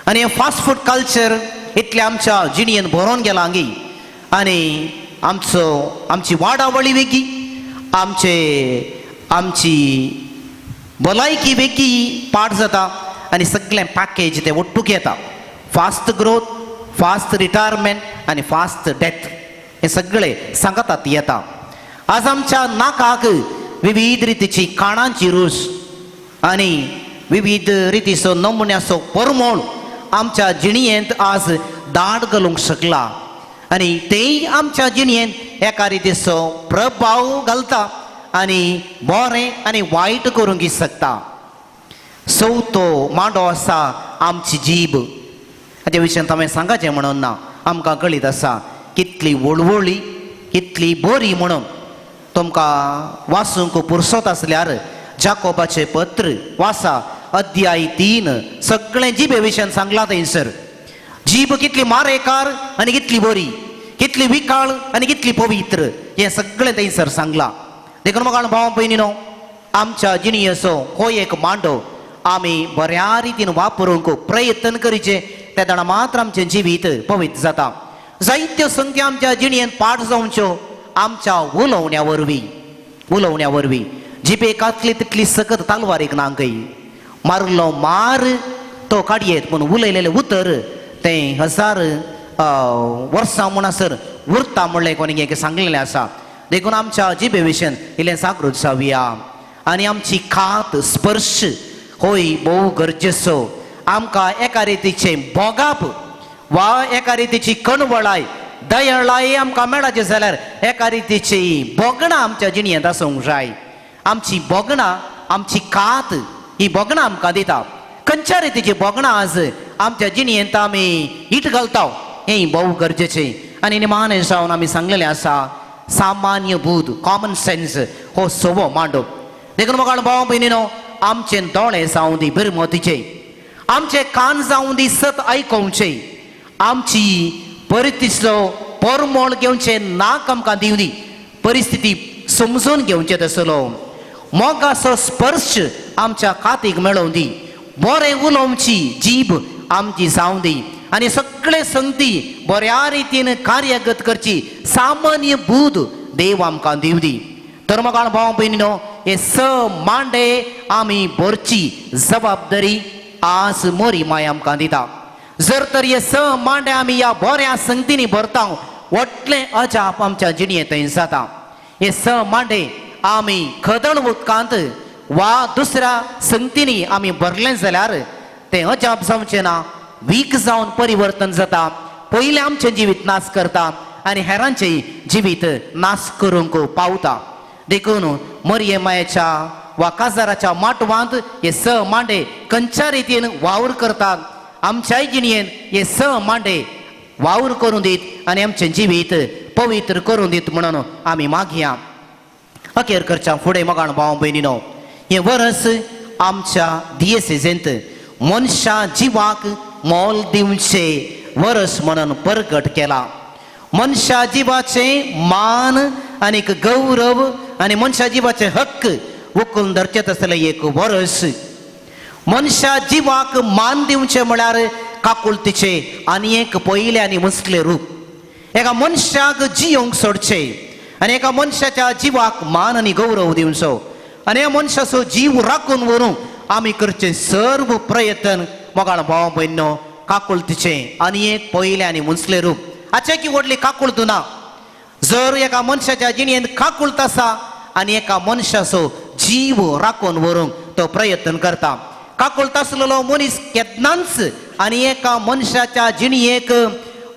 आनी हें फास्ट फूड कल्चर इतलें आमच्या जिणयेन भरोन गेलां गी आनी आमचो आमची वाडावळी वेगळी, आमचे आमची भलायकी वेगळी पाड जाता आनी सगळें पॅकेज तें ಒಟ್ಟುಗೆ येता. फास्ट ग्रोथ, फास्ट रिटायरमेंट आनी फास्ट डेथ हें सगळें सांगतात येता. आज आमच्या नाकाक विविध रितीची काणांची रूच आनी विविध रितीचो नमुन्याचो परमळ आमच्या जिणयेंत आज दाड घालूंक शकला आनी तेय आमच्या जिणयेंत एका रितीचो प्रभाव घालता आनी बरें आनी वायट करूंक शकता. चवथो मांडो आसा आमची जीब. हाच्या विशयांत हांवें सांगाचें म्हणून ना, आमकां कळीत आसा कितली वळवळी कितली बरी म्हणून. तुमकां वाचूंक पुरसत आसल्यार जाकोबाचें पत्र वाचा, अध्याय 3, सगळें जिबे विशयान सांगलां थंयसर. जीब कितली मारेकार आनी कितली बरी, कितली विकाळ आनी कितली पवित्र हें सगळें थंयसर सांगलां. देखून म्हाका भाव भयणीनो, आमच्या जिणयेचो हो एक मांडो आमी बऱ्या रितीन वापरूंक प्रयत्न करचें, तेन्ना मात्र आमचें जिवीत पवित्र जाता. जायत्यो संख्या आमच्या जिणयेन पाठ जावच्यो आमच्या उलोवण्या वरवीं, उलोवण्या वरवीं. जिबेक आसली तितली सकत तलवारीक नांकय, मारलो मार तो काडयेत, पूण उलयलेलें उतर तें हजार वर्सां म्हणसर उरता म्हणलें कोणी एक सांगलेलें आसा. देखून आमच्या जिबे विशयान इल्लें जागृत जावया आनी आमची खात स्पर्श होय भोव गरजेचो. आमकां एका रितीचें भोगाप वा एका रितीची कणवळाय दयाळाय आमकां मेळाचें जाल्यार एका रितीची भोगणां आमच्या जिणेंत आसूंक जाय. आमची भोगणां, आमची कात ही भोगणां आमकां दिता. खंयच्या रितीची भोगणां आज आमच्या जिणेंत आमी it घालता हें भोव गरजेचें. आनी निमाणें जावन आमी सांगलेलें आसा सामान्य बूद, कॉमन सेन्स हो सवो मांडो. देखून मोगाळ भाव भयणीनो, आमचे दोळे जावं दी बिरमतीचे, आमचे कान जावं दी सत आयकोवचे, आमची परिस्थितीचो परमळ घेवचे नाक आमकां दिवं दी, परिस्थिती समजून घेवचे तसलो मोगाचो स्पर्श आमच्या कातीक मेळोवं दी, बरें उलोवची जीब आमची जावं दी आनी सगळे संगती बऱ्या रितीन कार्यगत करची सामान्य बूद देव आमकां दिवं दी. तर मोगाळ भाव भयणीनो, हे स मांडे आमी भरची जबाबदारी आज मोरी माय आमकां दिता. जर तर हे स मांडे आमी ह्या बऱ्या संगतींनी भरता व्हडलें अजाप आमच्या जिणेंत जाता. हे स मांडे आमी खदळ उदकांत वा दुसऱ्या संगतींनी आमी भरलें जाल्यार तें अजाप जावचें ना, वीक जावन परिवर्तन जाता. पयलें आमचें जिवीत नाश करता आनी हेरांचें जिवीत नाश करूंक पावता. देखून मरये मायेच्या वा काजाराच्या माटवांत हे स मांडे खंयच्या रितीन वावर करतात, आमच्याय जिणेन हे स मांडे वावर करून दीत आनी आमचें जिवीत पवित्र करून दीत म्हणून आमी मागया. अखेर करच्या फुडें मोगाळ भाव भयणीनो, हें वरस आमच्या दियेसेजेंत मनशा जिवाक मोल दिवचें वरस म्हणून परगट केला. मनशा जिवाचें मान आनी गौरव आनी मनशा जिवाचे हक्क उखलून धरचें तसलें एक वरस. मनशा जिवाक मान दिवचें म्हळ्यार काकुळतीचें आनी एक पयलें आनी मुसलें रूप. एका मनशाक जियोंक सोडचें आनी एका मनशाच्या जिवाक मान आनी गौरव दिवचो आनी ह्या मनशाचो जीव राखून व्हरूंक आमी करचें सर्व प्रयत्न मोगाळ भाव भयणीनो काकुळतीचें आनी एक पयलें आनी मुसलें रूप. हाचे की व्हडली काकुळत ना. जर एका मनशाच्या जिणेंत काकुळत आसा आनी एका मनशाचो जीव राखून व्हरूंक तो प्रयत्न करता, काकुळत आसलेलो मनीस केन्नाच आनी एका मनशाच्या जिणेक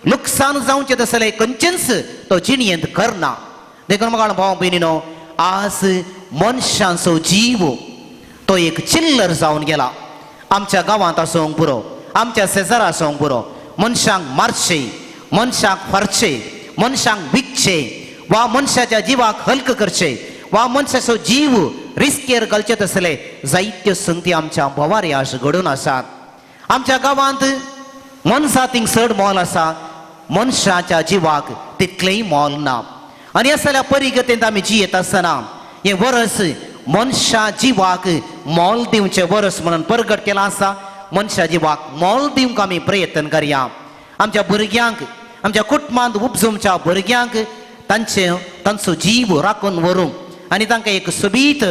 लुकसाण जावचें तसलें खंयचेंच तो जिणेंत करना. देखून मोगाळ भाव भयणीनो, आज मनशांचो जीव तो एक चिल्लर जावन गेला. आमच्या गांवांत आसूंक पुरो, आमच्या शेजारा आसूंक पुरो, मनशांक मारचें, मनशाक फारचें, मनशांक विकचें वा मनशाच्या जिवाक हल्क करचें वा मनशाचो जीव रिस्केर घालचे तसले जायत्यो संगती आमच्या भोवारी आज घडून आसात. आमच्या गांवांत मनजातींक चड मोल आसा, मनशाच्या जिवाक तितलेंय मोल ना. आनी असल्या परिगतेंत आमी जियेत आसतना हें वरस मनशा जिवाक मोल दिवचें वरस म्हणून परगट केलां आसा. मनशा जिवाक मोल दिवंक आमी प्रयत्न करया. आमच्या भुरग्यांक, आमच्या कुटुंबांत उपजमच्या भुरग्यांक तांचे तांचो जीव राखून व्हरूंक आनी तांकां एक सोबीत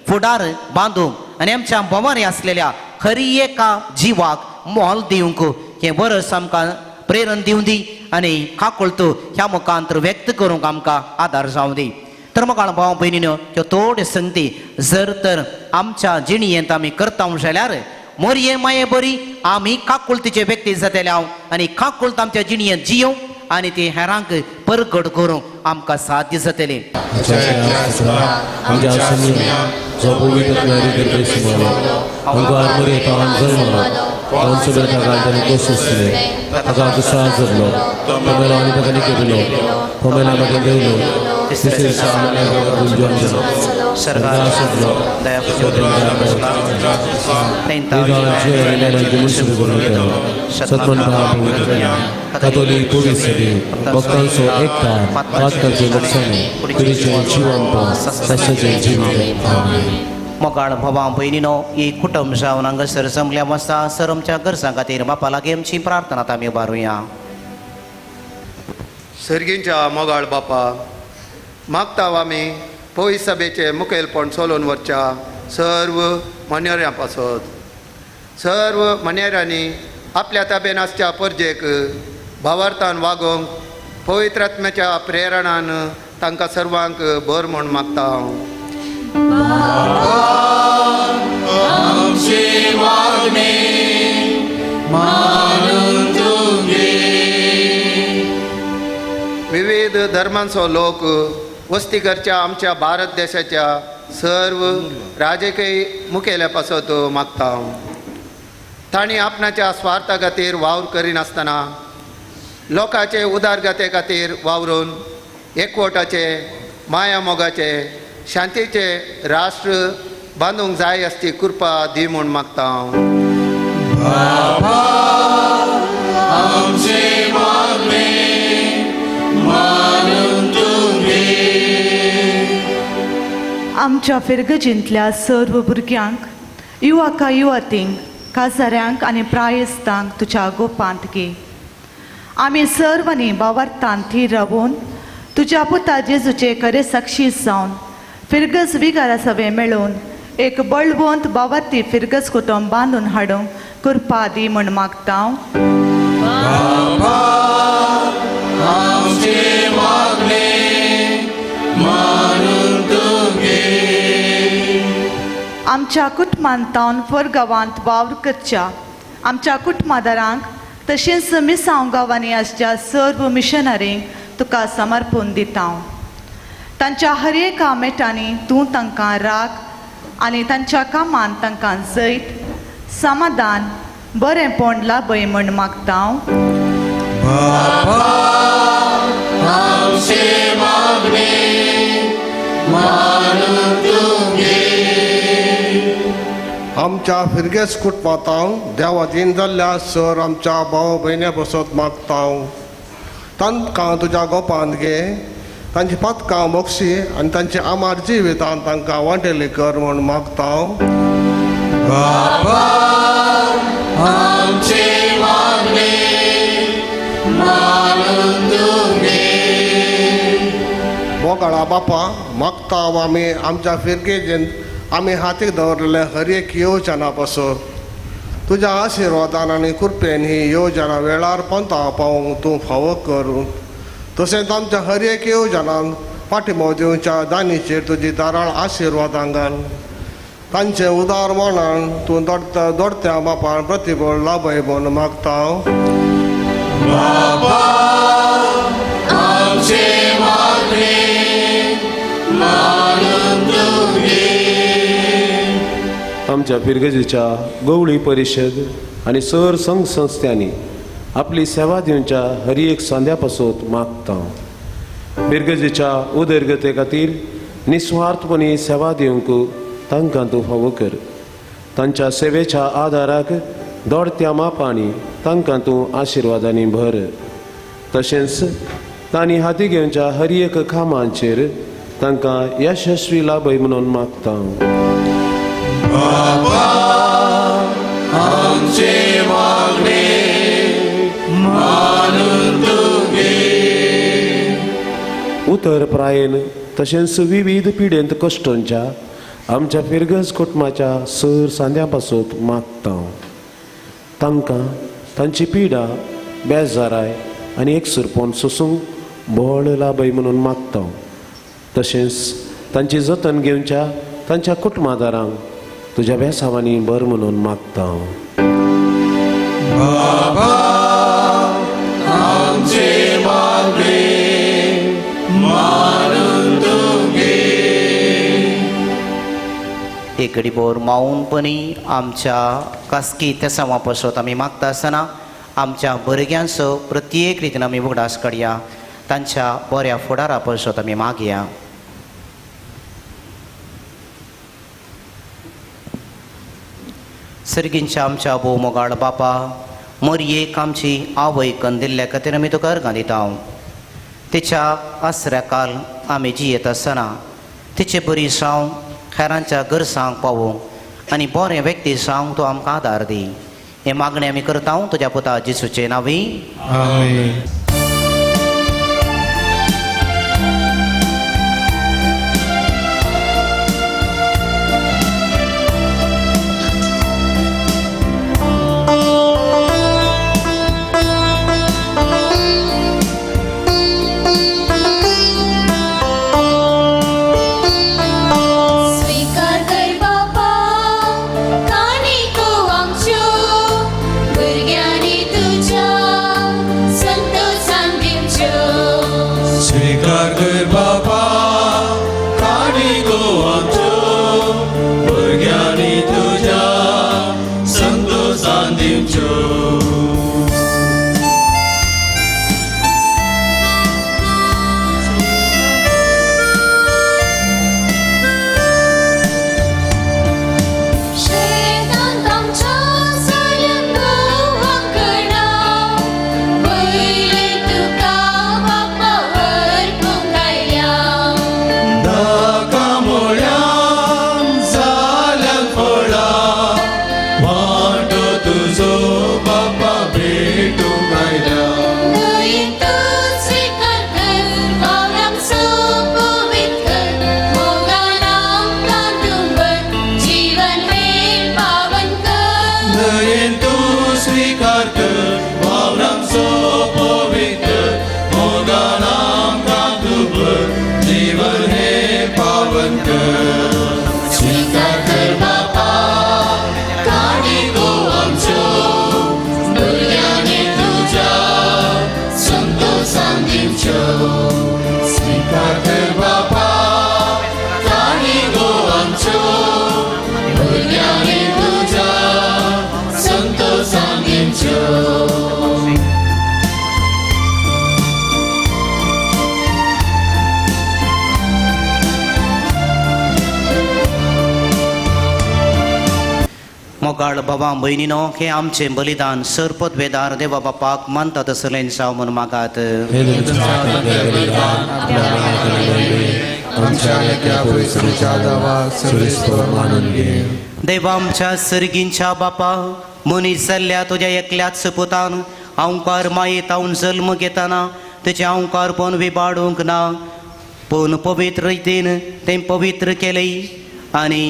फुडार बांदूंक आनी आमच्या भोंवारी आसलेल्या हरी एका जिवाक मोल दिवंक हें वरस आमकां प्रेरण दिवं दी आनी काकुळतो ह्या मुखांतर व्यक्त करूंक आमकां आदार जावं दी. तर मोगाळ भाव भयणीनो, त्यो थोड्यो संगती जर तर आमच्या जिणेंत आमी करता जाल्यार मोरये माये बरी आमी काकुळतीचे व्यक्ती जातले हांव आनी काकुळत आमच्या जिणेंत जियों आनी ती हेरांक परगट करूंक आमकां साध्य जातलें. मोगाळ भावा भयणीनो, ही कुटुंब जावन हांगासर जमल्या आसा. सर आमच्या गरजां खातीर बापा लागीं आमची प्रार्थना आमी उबारुया. सर्गींच्या मोगाळ बापा, मागता आमी पयस सभेचें मुखेलपण चलोवन वचच्या सर्व मान्यऱ्यां पासत सर्व मान्यऱ्यांनी आपल्या ताबेन आसच्या परजेक भावार्थान वागोवंक पवित्र आत्म्याच्या प्रेरणान तांकां सर्वांक बर म्हूण मागता हांव. विविध धर्मांचो लोक वस्ती करच्या आमच्या भारत देशाच्या सर्व राजकीय मुखेल्या पासत मागता. तांणी आपणाच्या स्वार्था खातीर वावर करिनासतना लोकांचे उदारगते खातीर वावरून एकवटाचे, माया मोगाचे, शांतीचे राष्ट्र बांदूंक जाय आसची कृपा दी म्हूण मागता. बाबा आमचे मागणे मानून तुगे. आमच्या फिरगजींतल्या सर्व भुरग्यांक, युवका युवतींक, काजाऱ्यांक आनी प्रायस्तांक तुज्या गोपांत घे. आमी सर्वांनी बावार्थान थीर रावून तुज्या पुता जेजूचे खरे साक्षी जावन फिरगज विगारा सवे मेळून एक बळवंत बावार्थी फिरगज कुटुंब बांदून हाडूंक कृपा दी म्हूण मागता. बाबा आमचे मागणे मानून तुगे. आमच्या कुटुंबांतावन फोरगांवांत वावर करच्या आमच्या कुटुंबादारांक तशेंच मिसांव गांवांनी आसच्या सर्व मिशनरींक तुका समर्पून दिता. तांच्या हर एका मेटांनी तूं तांकां राख आनी तांच्या कामांत तांकां जैत, समाधान, बरेंपण लाभय म्हूण मागता. बाबा आमचे मागणे मानून तुगे. आमच्या फिरगेस कुटुंबांत देवादीन जाल्ल्या सर आमच्या भाव भयण्या बसत मागता. तांकां तुज्या गोपांत घे, तांची पदकां मोक्षी आनी तांची आमार जिवितान तांकां वांटेली कर म्हूण मागता. बाबा आमचे मागणे मानून तुगे. मोगाळा बापा मागता आमी आमच्या फिरगेजेन आमी हातीक दवरलेले हर एक योजना पासून तुज्या आशिर्वादान आनी कृपेन ही योजना वेळार पंता पावोवंक तूं फावो कर. तशेंच आमच्या हर एक योजनान फाटिमो दिवच्या दानीचेर तुजी दाराळ आशिर्वादां घाल. तांचे उदार मनान तूं दोडत्या दोडत्या बापान प्रतिबळ लाभय म्हूण मागता. बाबा आमचे मागणे मानून तुगे. आमच्या फिरगजेच्या गवळी परिशद आनी सर संघ संस्थ्यांनी आपली सेवा दिवच्या हर एक सांद्या पासत मागता. फिरगजेच्या उदरगते खातीर निस्वार्थपणी सेवा दिवंक तांकां तूं फावो कर. तांच्या सेवेच्या आदाराक दोडत्या मापांनी तांकां तूं आशिर्वादांनी भर. तशेंच तांणी हाती घेवच्या हर एक कामांचेर तांकां यशस्वी लाभय म्हणून मागता. बाबा आमचे मागणे मानून तुगे. उतर प्रायेन तशेंच विविध पिडेंत कश्टांच्या आमच्या फिरगज कुटुंबाच्या सर सांद्या पासत मागता. तांकां तांची पिडा, बेजाराय आनी एकसुरपण सोसूंक बळ लाभय म्हणून मागता. तशेंच तांची जतन घेवच्या तांच्या कुटुंबादारांक तुज्या बेसावांनी बर म्हणून मागता. बाबा आमचे मागणे मानून तुगे. एक घडीभर मावूनपणी आमच्या खासगी तेसांवा पासत आमी मागता आसतना आमच्या भुरग्यांचो प्रत्येक रितीन आमी उगडास काडया. तांच्या बऱ्या फुडारा पासत आमी मागया. सर्गींच्या आमच्या भोव मोगाळ बापा, मोरयेक आमची आवय कंदिल्ल्या खातीर आमी तुका अर्गां दिता. तिच्या आसऱ्या काल आमी जियेत आसतना तिचे बरी साव हेरांच्या गरसांक पावोवंक आनी बरें व्यक्ती जावंक तूं आमकां आदार दी. हें मागणें आमी करता तुज्या पुता जेजूचे नांवी. आमेन. स्वीकार कर बापा कानिको आमच्यो भुरग्यांनी तुज्या संतोषान स्वीकार कर बापा काणिको आमच्यो भुरग्यांनी तुज्या संतोसान दिवच्यो. शेतांत आमच्या जाल्यान गोवाकडा पयले तुका बापा अर्पूंक आयल्या. नाका मोळ्यान जाल्यान फळां वांटो तुजो बापा भेटूंक आयल्या. दयेन तूं स्वीकार कर वावरांचो पवित्र कर मोगान आमकां तूं भर जीवन हें पावन कर. दयेन तूं स्वीकार कर वावरांचो पवित्र मोगान आमकां तूं भर जीवन हें पावन कर. स्वीकार कर बापा काणिको आमच्यो भुरग्यांनी तुज्या संतोसान दिवच्यो. स्वीकार कर बापा काणिको आमच्यो भुरग्यांनी तुज्या संतोसान दिवच्यो. मोगाळ बाबा भयणीनो हें आमचें बलिदान सरपदवेदार देवा बापाक मानता तसलें जावं म्हूण मागात. हे तुमच्या हातांतलें बलिदान आपल्या हातांतलें आमच्या त्या परिसरेच्या दावाक सर्वेस्पर मानून घे. देवा आमच्या सर्गींच्या बापा, मनीस जाल्ल्या तुज्या एकल्याच पुतान अंकार मायेत हांव जल्म घेतना तुजें अंकारपण विबाडूंक ना, पूण पवित्र रितीन तें पवित्र केलें आनी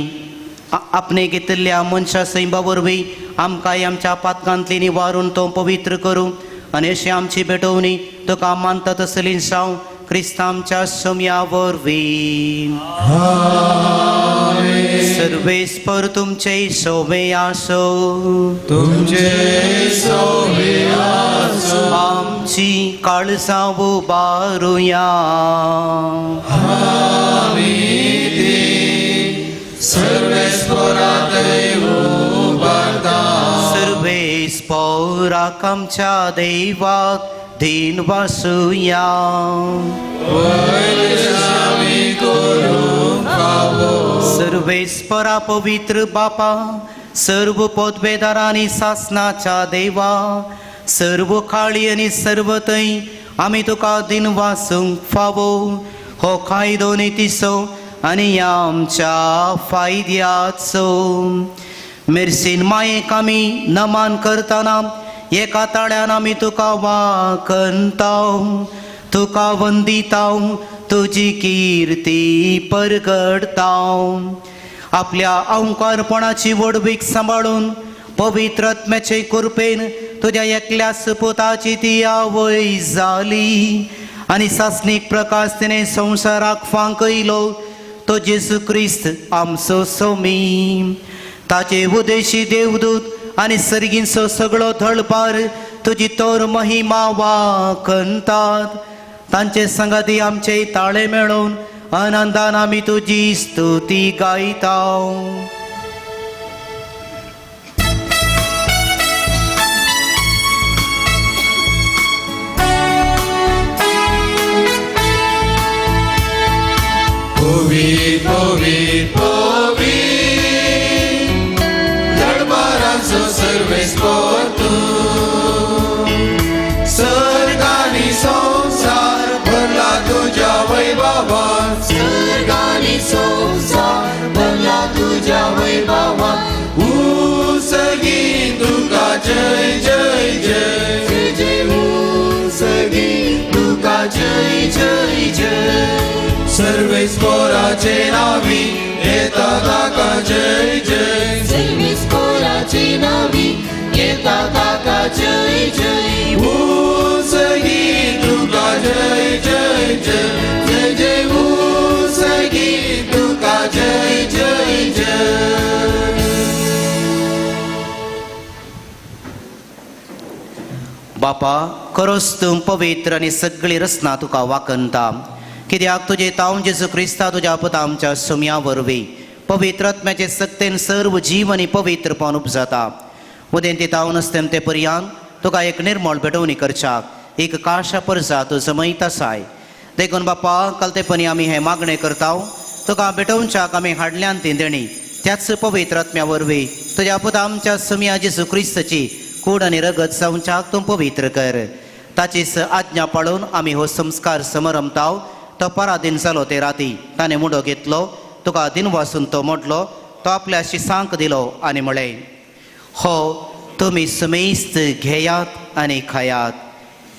आपणे घेतिल्ल्या मनशा सैमा वरवीं आमकांय आमच्या पातकांतली निवारून तो पवित्र करूं आनी अशी आमची भेटवणी तुका मानता तसली जावं क्रिस्तांच्या आमच्या सोम्या वरवीं. सर्वेस्पर तुमचे सोमे आसो. तुमचे सोमे आसो. आमची काळजां उबारुया. आमी ती सर्वेस्परा देव उबारता. सर्वेस्पराक आमच्या देवाक दीन वासुया. आमी करूंक फावो. सर्वेस्परा पवित्र बापा, सर्व पदवेदारांनी सासनाच्या देवा, सर्व खाळी आनी सर्व थंय आमी तुका दिन वासूंक फावो. हो कायदो नितीचो आनी आमच्या फायद्याचो. मिरसीन मायेक आमी नमन करतना एका ताळ्यान आमी तुका वाखणताव, तुका वंदिताव, तुजी किर्ती परगडताव. आपल्या अंकारपणाची व्हडवीक सांबाळून पवित्र आत्म्याचे कृपेन तुज्या एकल्या सुपुताची ती आवय जाली आनी सासणीक प्रकाश तिणें संवसाराक फांकयलो तो जेजू क्रिस्त आमचो सोमी. ताचे उदेशी देवदूत आनी सर्गींचो सगळो थळपार तुजी तोर महिमा वाखणतात. तांचे संगाती आमचे ताळे मेळोवन आनंदान आमी तुजी स्तुती गायता. पवी पवी पवी दरबाराचो सर्वेस्पर तूं, सर्ग आनी संवसार भरला तुज्या वैभवान. सर्ग आनी संवसार भरला तुज्या वैभवान. उसगी तुका जय जय जय. जय जय उसगी तुका जय जय जय. सर्वेस्पराचे नावी येता ताका जय जय. सर्वेस्पराचे नावी येता ताका जय जय. उसगी तुका जय जय जय. जय जय उसगी तुका जय जय जय. बापा खरोच तूं पवित्र आनी सगळी रचना तुका वाकनता, कित्याक तुजे तावन जेजू क्रिस्ता तुज्या पुता आमच्या सुम्या वरवीं पवित्र आत्म्याचे सक्तेन सर्व जीव आनी पवित्रपण उपजाता. उदेंती तावन तेमते पर्यान तुका एक निर्मळ भेटवणी करच्याक एक काशा परजा तूं जमयत आसाय. देखून बापा कालतेपणी आमी हें मागणें करता, तुका भेटोवच्याक आमी हाडल्यान ती देणी त्याच पवित्र आत्म्या वरवीं तुज्या पुता आमच्या सुम्या जेजू क्रिस्ताची कूड आनी रगत जावच्याक तूं पवित्र कर. ताचीच आज्ञा पाळून आमी हो संस्कार समरमताव. तो पराधीन जालो ते राती ताणें मुंडो घेतलो, तुका दिनवासून तो मोडलो, तो आपल्या शिसांक दिलो आनी म्हळें, हो तुमी समेस्त घेयात आनी खायात,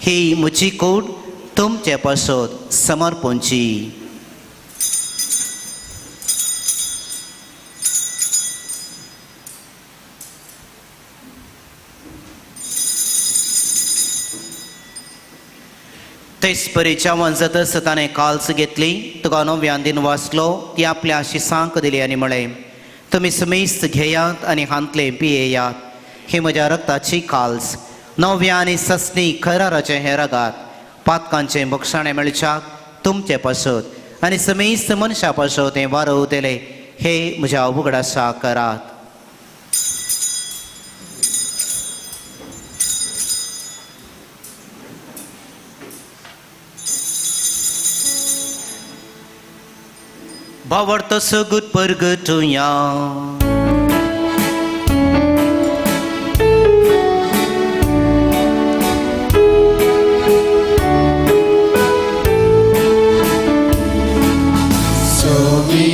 ही म्हजी कूड तुमचे पासत समर्पणची. तेच परी जेवण जातच ताणें काल्स घेतली, तुका नव्यान दिन वाचलो, ती आपल्या शिसांक दिली आनी म्हळें, तुमी समेस्त घेयात आनी हांतले पियेयात, ही म्हज्या रक्ताची काल्स, नव्या आनी ससनी खराराचें हें रगात, पातकांचें बक्षाणें मेळच्याक तुमचे पासत आनी समेस्त मनशां पासत हें वारवतलें, हे म्हज्या उगडासा करात. भावार्थ सगूत परगटुया. Somi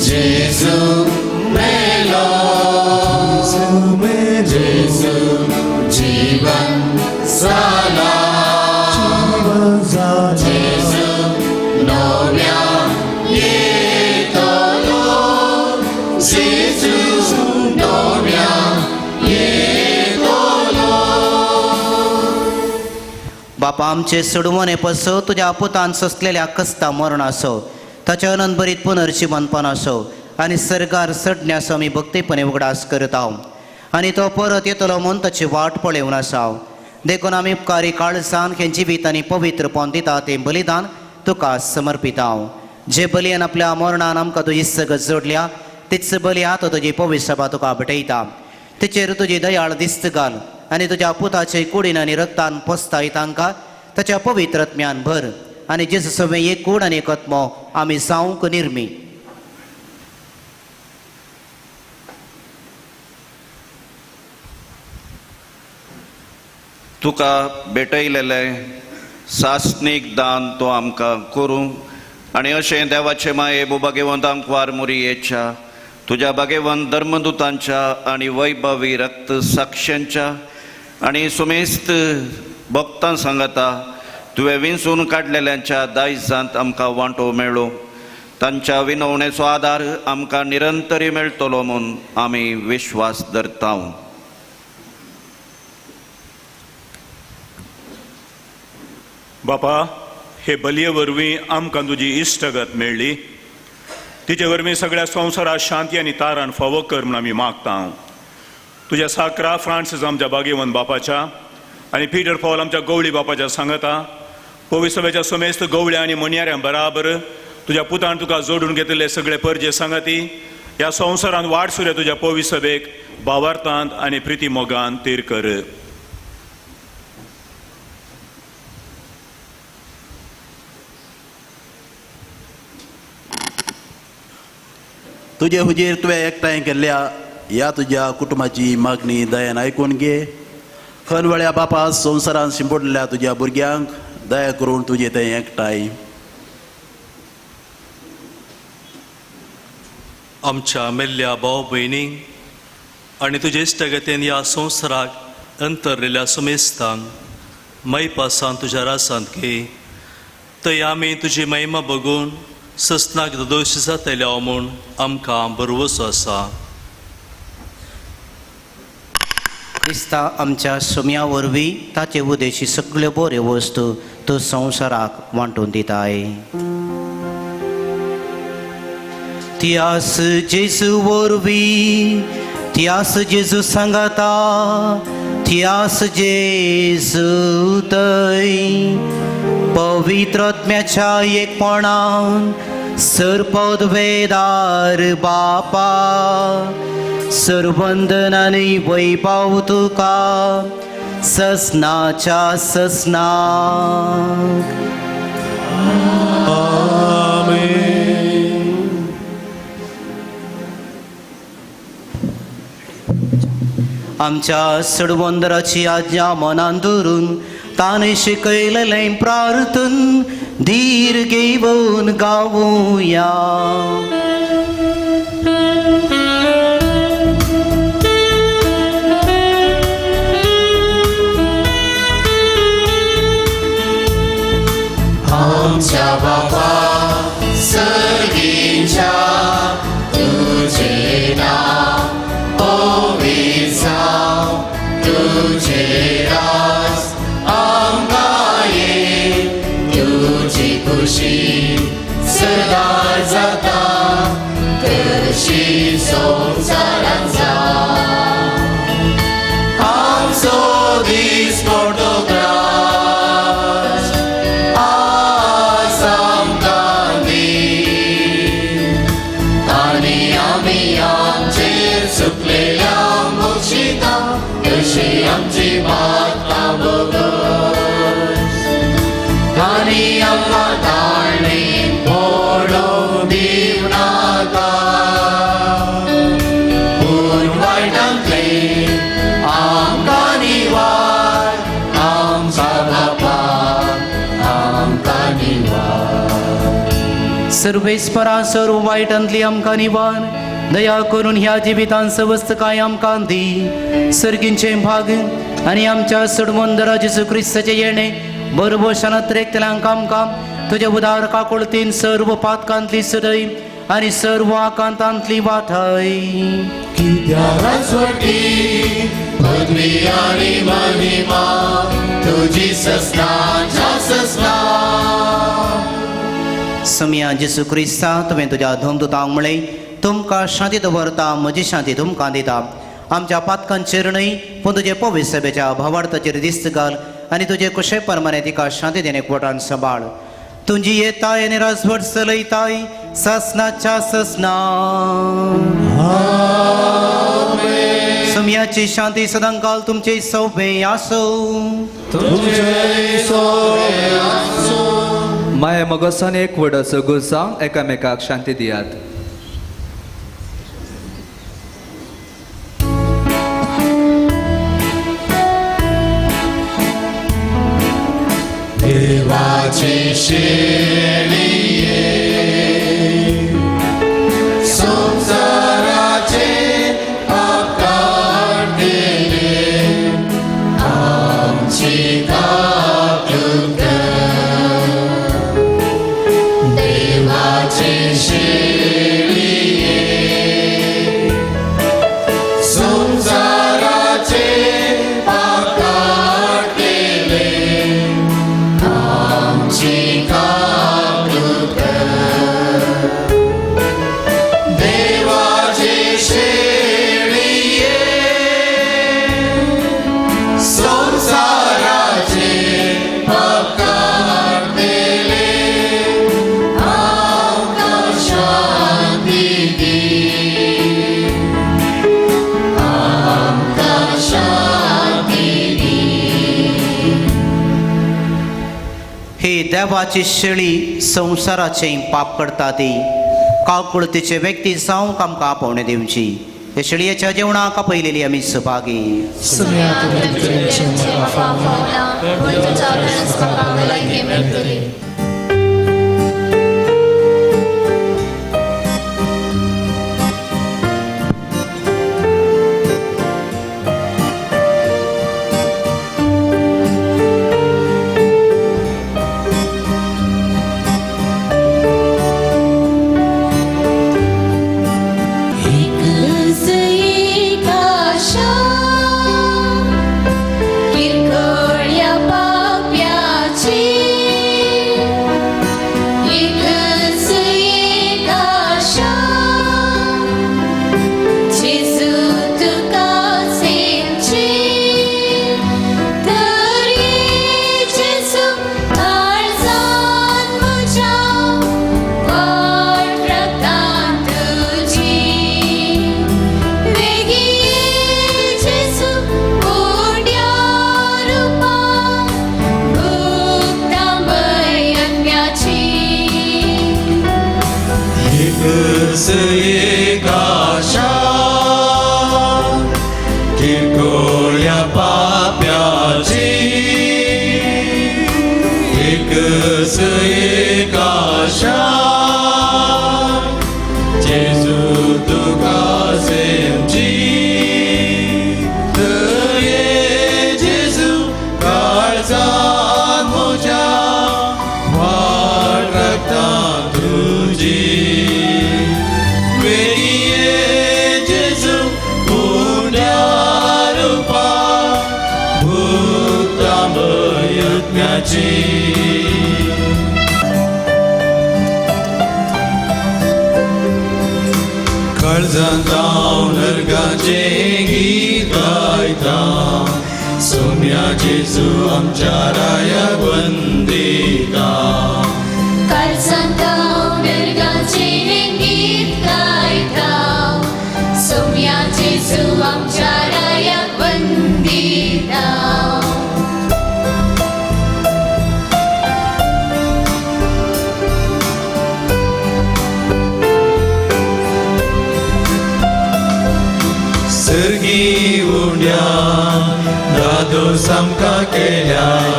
Jesu melo, Jesu jivan sala, Jesu novia yetolo, Jesu novia yetolo. बापा आमचे सोडवणे पसो तुज्या पुतान सोंसलेल्या कस्ता मरण असो, ताच्या अनंतभरीत पुनर्जिवनपण असो आनी सर्गार चडण्याचो आमी भक्तीपणे उगडास करता आनी तो परत येतलो म्हूण ताची वाट पळोवन आसा. देखून आमी उपकारी काळजान हें जिवीत आनी पवित्रपण दिता तें बलिदान तुका समर्पिता. जे बलियान आपल्या मरणान आमकां तुजी सगत जोडल्या तीच बली आतां तुजी पवित्र सभा तुका भेटयता. तिचेर तुजी दयाळ दिस्त घाल आनी तुज्या पुताचे कुडीन आनी रक्तान पोसताय तांकां ताच्या पवित्र आत्म्यान भर आनी जेजू सवें एक कूड आनी एक आत्मो आमी जावंक निर्मी. तुका भेटयलेलें सासणीक दान तो आमकां करूं आनी अशें देवाचे माये भोगेवंतांक वार मुरयेच्या तुज्या भागेवंत धर्मदुतांच्या आनी वैभवी रक्त साक्षांच्या आनी सुमेस्त भक्तां सांगता तुवें विंचून काडलेल्यांच्या दायजांत आमकां वांटो मेळ्ळो. तांच्या विनवणेचो आदार आमकां निरंतरी मेळटलो म्हूण आमी विश्वास धरता. बापा, हे बलये वरवीं आमकां तुजी इश्टगत मेळ्ळी, तिचे वरवीं सगळ्या संवसारात शांती आनी तारान फावो कर म्हूण आमी मागता. तुज्या साकरा फ्रांसीस आमच्या बागेवन बापाच्या आनी पीटर पॉल आमच्या गवळी बापाच्या सांगता पवित्र समेस्त गवळ्या आनी मणयाऱ्यां बराबर तुज्या पुतान तुका जोडून घेतिल्ले सगळे परजे सांगाती ह्या संवसारांत वाड सुर्या तुज्या पवित्र सभेक भावार्थांत आनी प्रिती मोगान तीर कर. तुजे हुजीर तुवें एकठांय केल्ल्या ह्या तुज्या कुटुंबाची मागणी दयान आयकून घे. खनवळ्या बापा संवसारांत शिंपडलेल्या तुज्या भुरग्यांक दया करून तुजे तें एकठांय. आमच्या मेल्ल्या भाव भयणींक आनी तुजे इश्टगतीन ह्या संवसाराक अंतरलेल्या सुमेस्तांक मैपासान तुज्या रासांत घे. थंय आमी तुजी महिमा बघून ससनाक दोश जातले म्हूण आमकां भरवसो आसा. क्रिस्ता आमच्या सुम्या वरवीं ताचे उदेशी सगळ्यो बऱ्यो वस्तू तूं संवसाराक वांटून दिताय. त्यास जेजू वरवीं, त्यास जेजू सांगाता, थियास जेजू तय पवित्र आत्म्याच्या एकपणान सरपदवेदार बापा सरवंदन आनी वैभव तुका ससनाच्या ससनाक. आमच्या सडवंदराची आज्ञा मनान धरून ताणें शिकयलेलें प्रार्थन धीर घेवन गावया. आमच्या बापा सर्गीच्या तुझे नाव पवित्र जावं, तुझे राज आमकां ये, तुजी खुशी सदां जाता तशी संवसारांत जावं. आमचो दीस मोठो ग्रास आज आमकां दी, आनी आमी आमचे चुकलेल्यांक बक्षिता तशी आमची पातकां भोगस, आनी आमकां ताळणेन पडोवंक दिवं नाका, पूण वायटांतलें आमकां निवार, आमच्या बापा आमकां निवार. सर्वेस्परा सर्व वायटांतली आमकां निवार, दया करून ह्या जिवितान सवस्त काय आमकां दी. सर्गींचें भाग आनी आमच्या सडमंदरा जेजू क्रिस्ताचें येणें बरोबर शानात्रेकतल्यांक आमकां तुज्या उदार काकुळतीन सर्व पातकांतली सदय आनी सर्व आकांतांतली वाठाय. कित्याक राजवटी पदवी आनी महिमा तुजी ससनाच्या ससना. समिया जेजू क्रिस्ता तुवें तुज्या धमदुतांक म्हळें तुमकां शांती दवरता, म्हजी शांती तुमकां दिता. आमच्या पातकांचेर न्हय पूण तुजे पवित्र सभेच्या भावार्थाचेर दिस्त घाल आनी तुजे कुशे प्रमाणे तिका शांती देणे कोटान सांबाळ. तुजी येताय आनी राजवट चलयताय ससनाच्या ससना. सुम्याची शांती सदांकाल तुमचे सोबे आसूं. माया मगसान एक वडाचो गुरसांव एकामेकाक शांती दियात. देवाची शेळये संवसाराचे पाप काडटले, आमची काकूट कर. देवाची शेळये संवसाराचे पाप काडटले, आमची काकूट कर. देवाचे शेळये संवसाराचे पाप काडटले, आमकां शांती दी, आमकां शांती दी. ही देवाची शेळी संवसाराचें पाप करता ती काकुळतीचे व्यक्ती जावंक आमकां आपोवणें दिवची. हे शेळयेच्या जेवणाक आपयलेली आमी सभागी. किरकोळ्या पाप्याची. धादोस एक आशा जेजू तुका सेमची दये जेजू काळजान म्हज्या वाट राखता तुजी वेरिये जेजू उण्या रुपा भुतां यज्ञाची. काळजांत हांव नरकाचें गीत गायता सोम्या जेजू आमच्या रायाक वंदिता. काळजांत हांव नरकाचें गीत गायता सोम्या जेजू आमच्या रायाक वंदिता. सर्गी उंड्यान दादोस आमकां केल्याय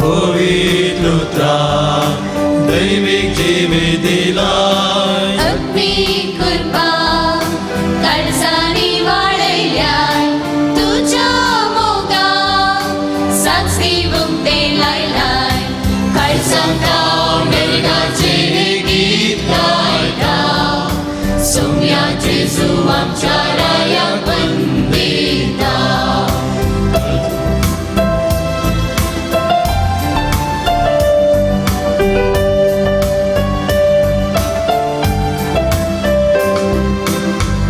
पवित्र उतरान दैवीक जिवीत दिलाय. अग्नी कृपा काळजांनी वाडयल्याय तुज्या मोगान साक्षी उक्ते लायलाय. काळजांत हांव नरकाचें गीत गायता सोम्या जेजू आमच्या रायाक वंदिता.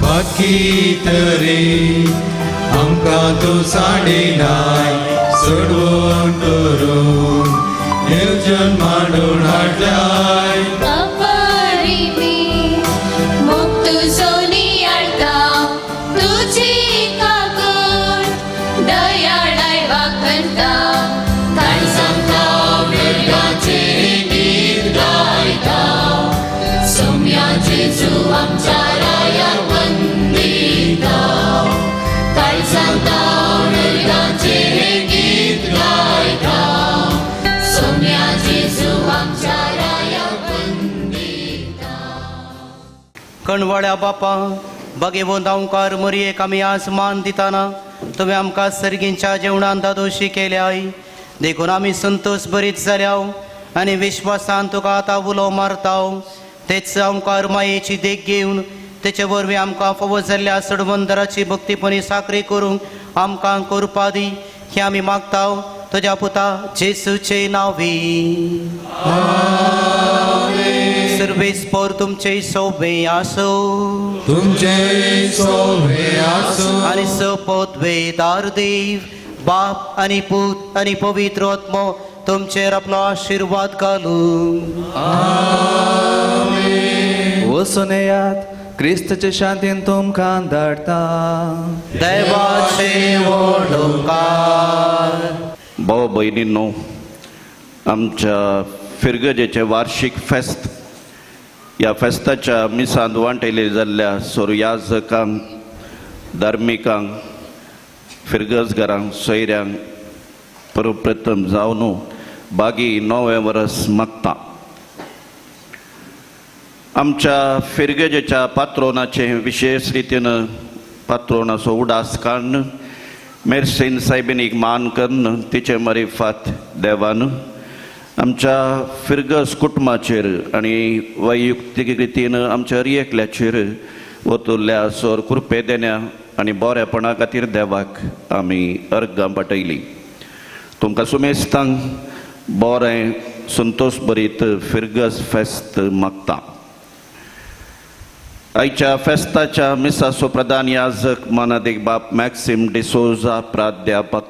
बाकी तरी आमकां तूं सांडिनाय सोडवण करून नियोजन मांडून हाडल्याय. अपरिमी मोग तुजो नियाळता तुजी काकूट दयाळाय वाखणता. काळजांत हांव नरकाचें गीत गायता सोम्या जेजू आमच्या रायाक वंदिता. काळजांत हांव नरकाचें गीत गायता सोम्या जेजू आमच्या रायाक वंदिता. कणवाड्या बापा बागेवंत अंकार मरयेक आमी आज मान दिताना तुवें आमकां सर्गींच्या जेवणान दादोशी केल्याय देखून आमी संतोश बरीत जाल्याव आनी विश्वासान तुका आतां उलो मारताव. तेच अंकार मायेची देख घेवन तेचे वरवीं आमकां फावो जाल्ल्या सडवंदराची भक्तीपणी साकरी करूंक आमकां करपा दी हें आमी मागताव तुज्या पुता जेसूचे नांवी. सर्वेस्पोर तुमचे सोबे आसो तुमचे सोबे आसो आनी सपोत वेदार देव बाप आनी पूत आनी पवित्र आत्मो तुमचेर आपलो आशिर्वाद घालूं. वचून येयात क्रिस्तचे शांतीन तुमकां धाडटा. देवाचे व्हड उपकार. भाव भयणींनो, आमच्या फिरगजेचें वार्षीक फेस्त ह्या फेस्ताच्या मिसांत वांटेले जाल्ल्या सोर्याजकांक, धार्मिकांक, फिरगजगारांक, सोयऱ्यांक परप्रथम जावन बागी नवें वरस मागता. आमच्या फिरगजेच्या पात्रोनाचें विशेश रितीन पात्रोनाचो उडास काडून मेरसेन सायबिनीक मान करून तिचे मरिफात देवान आमच्या फिरगज कुटुंबाचेर आनी वैयक्तीक रितीन आमच्या हर एकल्याचेर वतुल्ल्या सोर कृपे देण्या आनी बरेपणा खातीर देवाक आमी अर्गां पाटयली. तुमकां सुमेस्तांक बरें संतोश भरीत फिरगज फेस्त मागता. आयच्या फेस्ताच्या मिसाचो प्रधान याजक मानादीक बाप मॅक्सिम डिसोजा, प्राध्यापक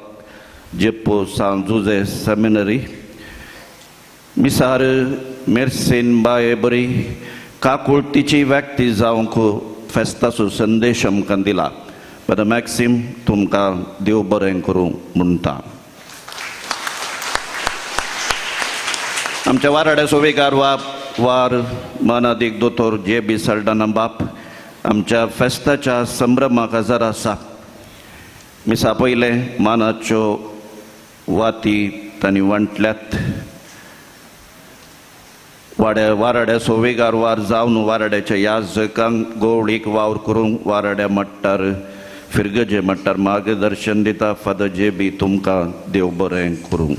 जेप्पो सांत जुजे सेमिनरी, मिसार मेर्सेन बाये बरी काकुळतीची व्यक्ती जावंक फेस्ताचो संदेश आमकां दिला. ब्रदर मॅक्सिम तुमकां देव बरें करूं म्हणटा. आमच्या वाराड्याचो विगार वार मानादीक दोतोर जे बी साल्डाना बाप आमच्या फेस्ताच्या संभ्रमाक हजर आसा. मिसा पयलें मानाच्यो वाती तांणी वांटल्यात. वाड्या वाराड्याचो वेगार वार जावन वाराड्याच्या याजकांक गोवळीक वावर करूंक वाराड्या मट्टार फिरगजे मट्टार मार्गदर्शन दिता. फादर जे बी तुमकां देव बरें करूं.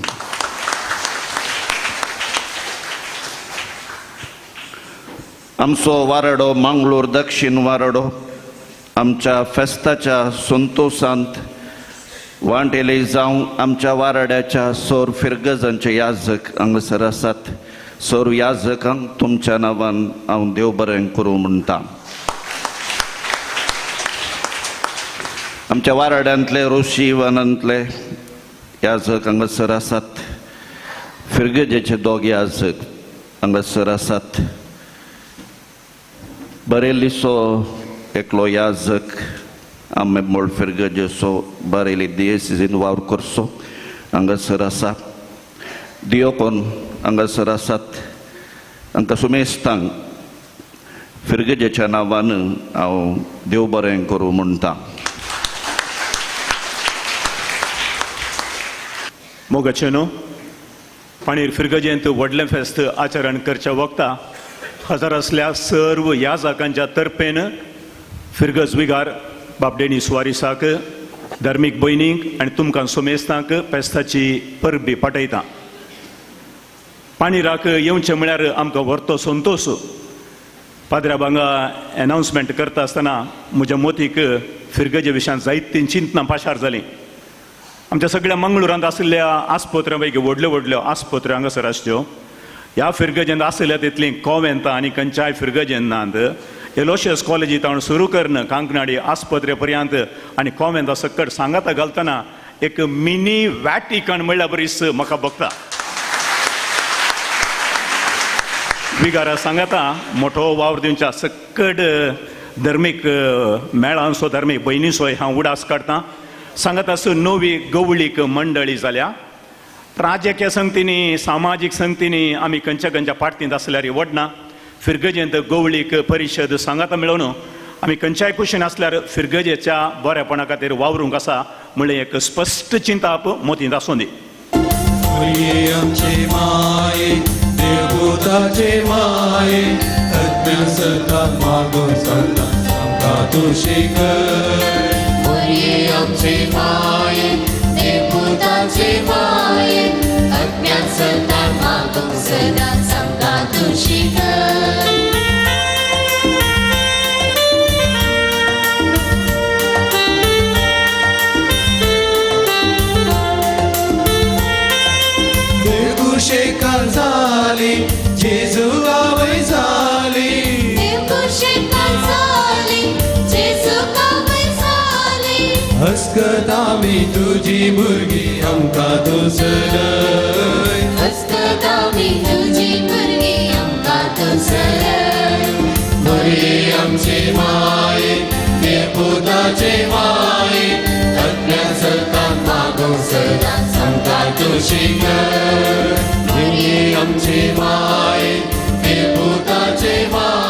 आमचो वाराडो मंगळूर दक्षिण वाराडो आमच्या फेस्ताच्या संतोसांत वांटेले जावं आमच्या वाराड्याच्या सोर फिरगजांचे याजक हांगासर आसात. सोर याजकांक तुमच्या नांवान हांव देव बरें करूं म्हणटा. आमच्या वाराड्यांतले रोशी वनांतले याजक हांगासर आसात. फिरगजेचे दोग याजक हांगासर आसात. बरेलीचो एकलो याजक आमे मोळ फिरगजेचो बरेली दियेसीन वावर करचो हांगासर आसा. दियोकोन हांगासर आसात. हांकां सुमेस्तांक फिरगजेच्या नांवान हांव देव बरें करूं म्हणटा. मोगाचे न्हू पाणीर फिरगजेंत व्हडलें फेस्त आचरण करच्या वखता हजर आसल्या सर्व याजकांच्या तर्फेन फिरगज विगार बाबडेनी सुवारिसाक धार्मीक भयणींक आनी तुमकां सोमेस्तांक फेस्ताची परबी पाठयता. पाणीराक येवचें म्हळ्यार आमकां व्हरतो संतोश. पाद्र्या बांगा एनावन्समेंट करता आसतना म्हज्या मोतीक फिरगजे विशयांत जायतीं चिंतनां पाशार जालीं. आमच्या सगळ्या मंगळुरांत आशिल्ल्या आस्पत्र्यां पैकी व्हडल्यो व्हडल्यो आस्पत्र्यो हांगासर आसच्यो. ह्या फिरगजेंत आशिल्ल्या तितलीं कोवेंतां आनी खंयच्याय फिरगजेंत नात. एलोशियस कॉलेजींत हांव सुरू करून कांकणाडी आस्पत्रे पर्यंत आनी कोवेंतां सकट सांगाता घालतना एक मिनी वॅटिकन म्हणल्यार बरीच म्हाका भोगता. विगारा सांगाता मोठो वावर दिवच्या सकट धर्मीक मेळांचो धार्मीक भयणीचोय हांव उडास काडटा. सांगाता आसूं नवी गवळीक मंडळी जाल्या. राजकीय संगतींनी सामाजीक संगतींनी आमी खंयच्या खंयच्या पार्टींत आसल्यार वडना. फिरगजेंत गवळीक परिशद सांगाता मेळोवन आमी खंयच्याय कुशीन आसल्यार फिरगजेच्या बरेपणा खातीर वावरूंक आसा म्हणलें एक स्पश्ट चिंताप मोतींत आसूं दी. आमचे माये देवपुताचे माये अज्ञा सता मागो सता आमकां तूं शिकय. आमचे माये देवपुताचे माये अज्ञान सता मागूंक सदांच आमकां तूं शिकय. देवकुशेकार जाली जेजू आवय जाली. देवकुशेकार जाली जेजू आवय जाली. हस्कत आमी तुजी भुरगीं आमकां तूं चलय. हस्कत आमी तुजी भुरगीं आमकां तूं चलय. बरी आमचे माये देवपुताचे माये अज्ञान सता मागूंक सदांच आमकां तूं शिकय. बरी आमचे माये देवपुताचे माये.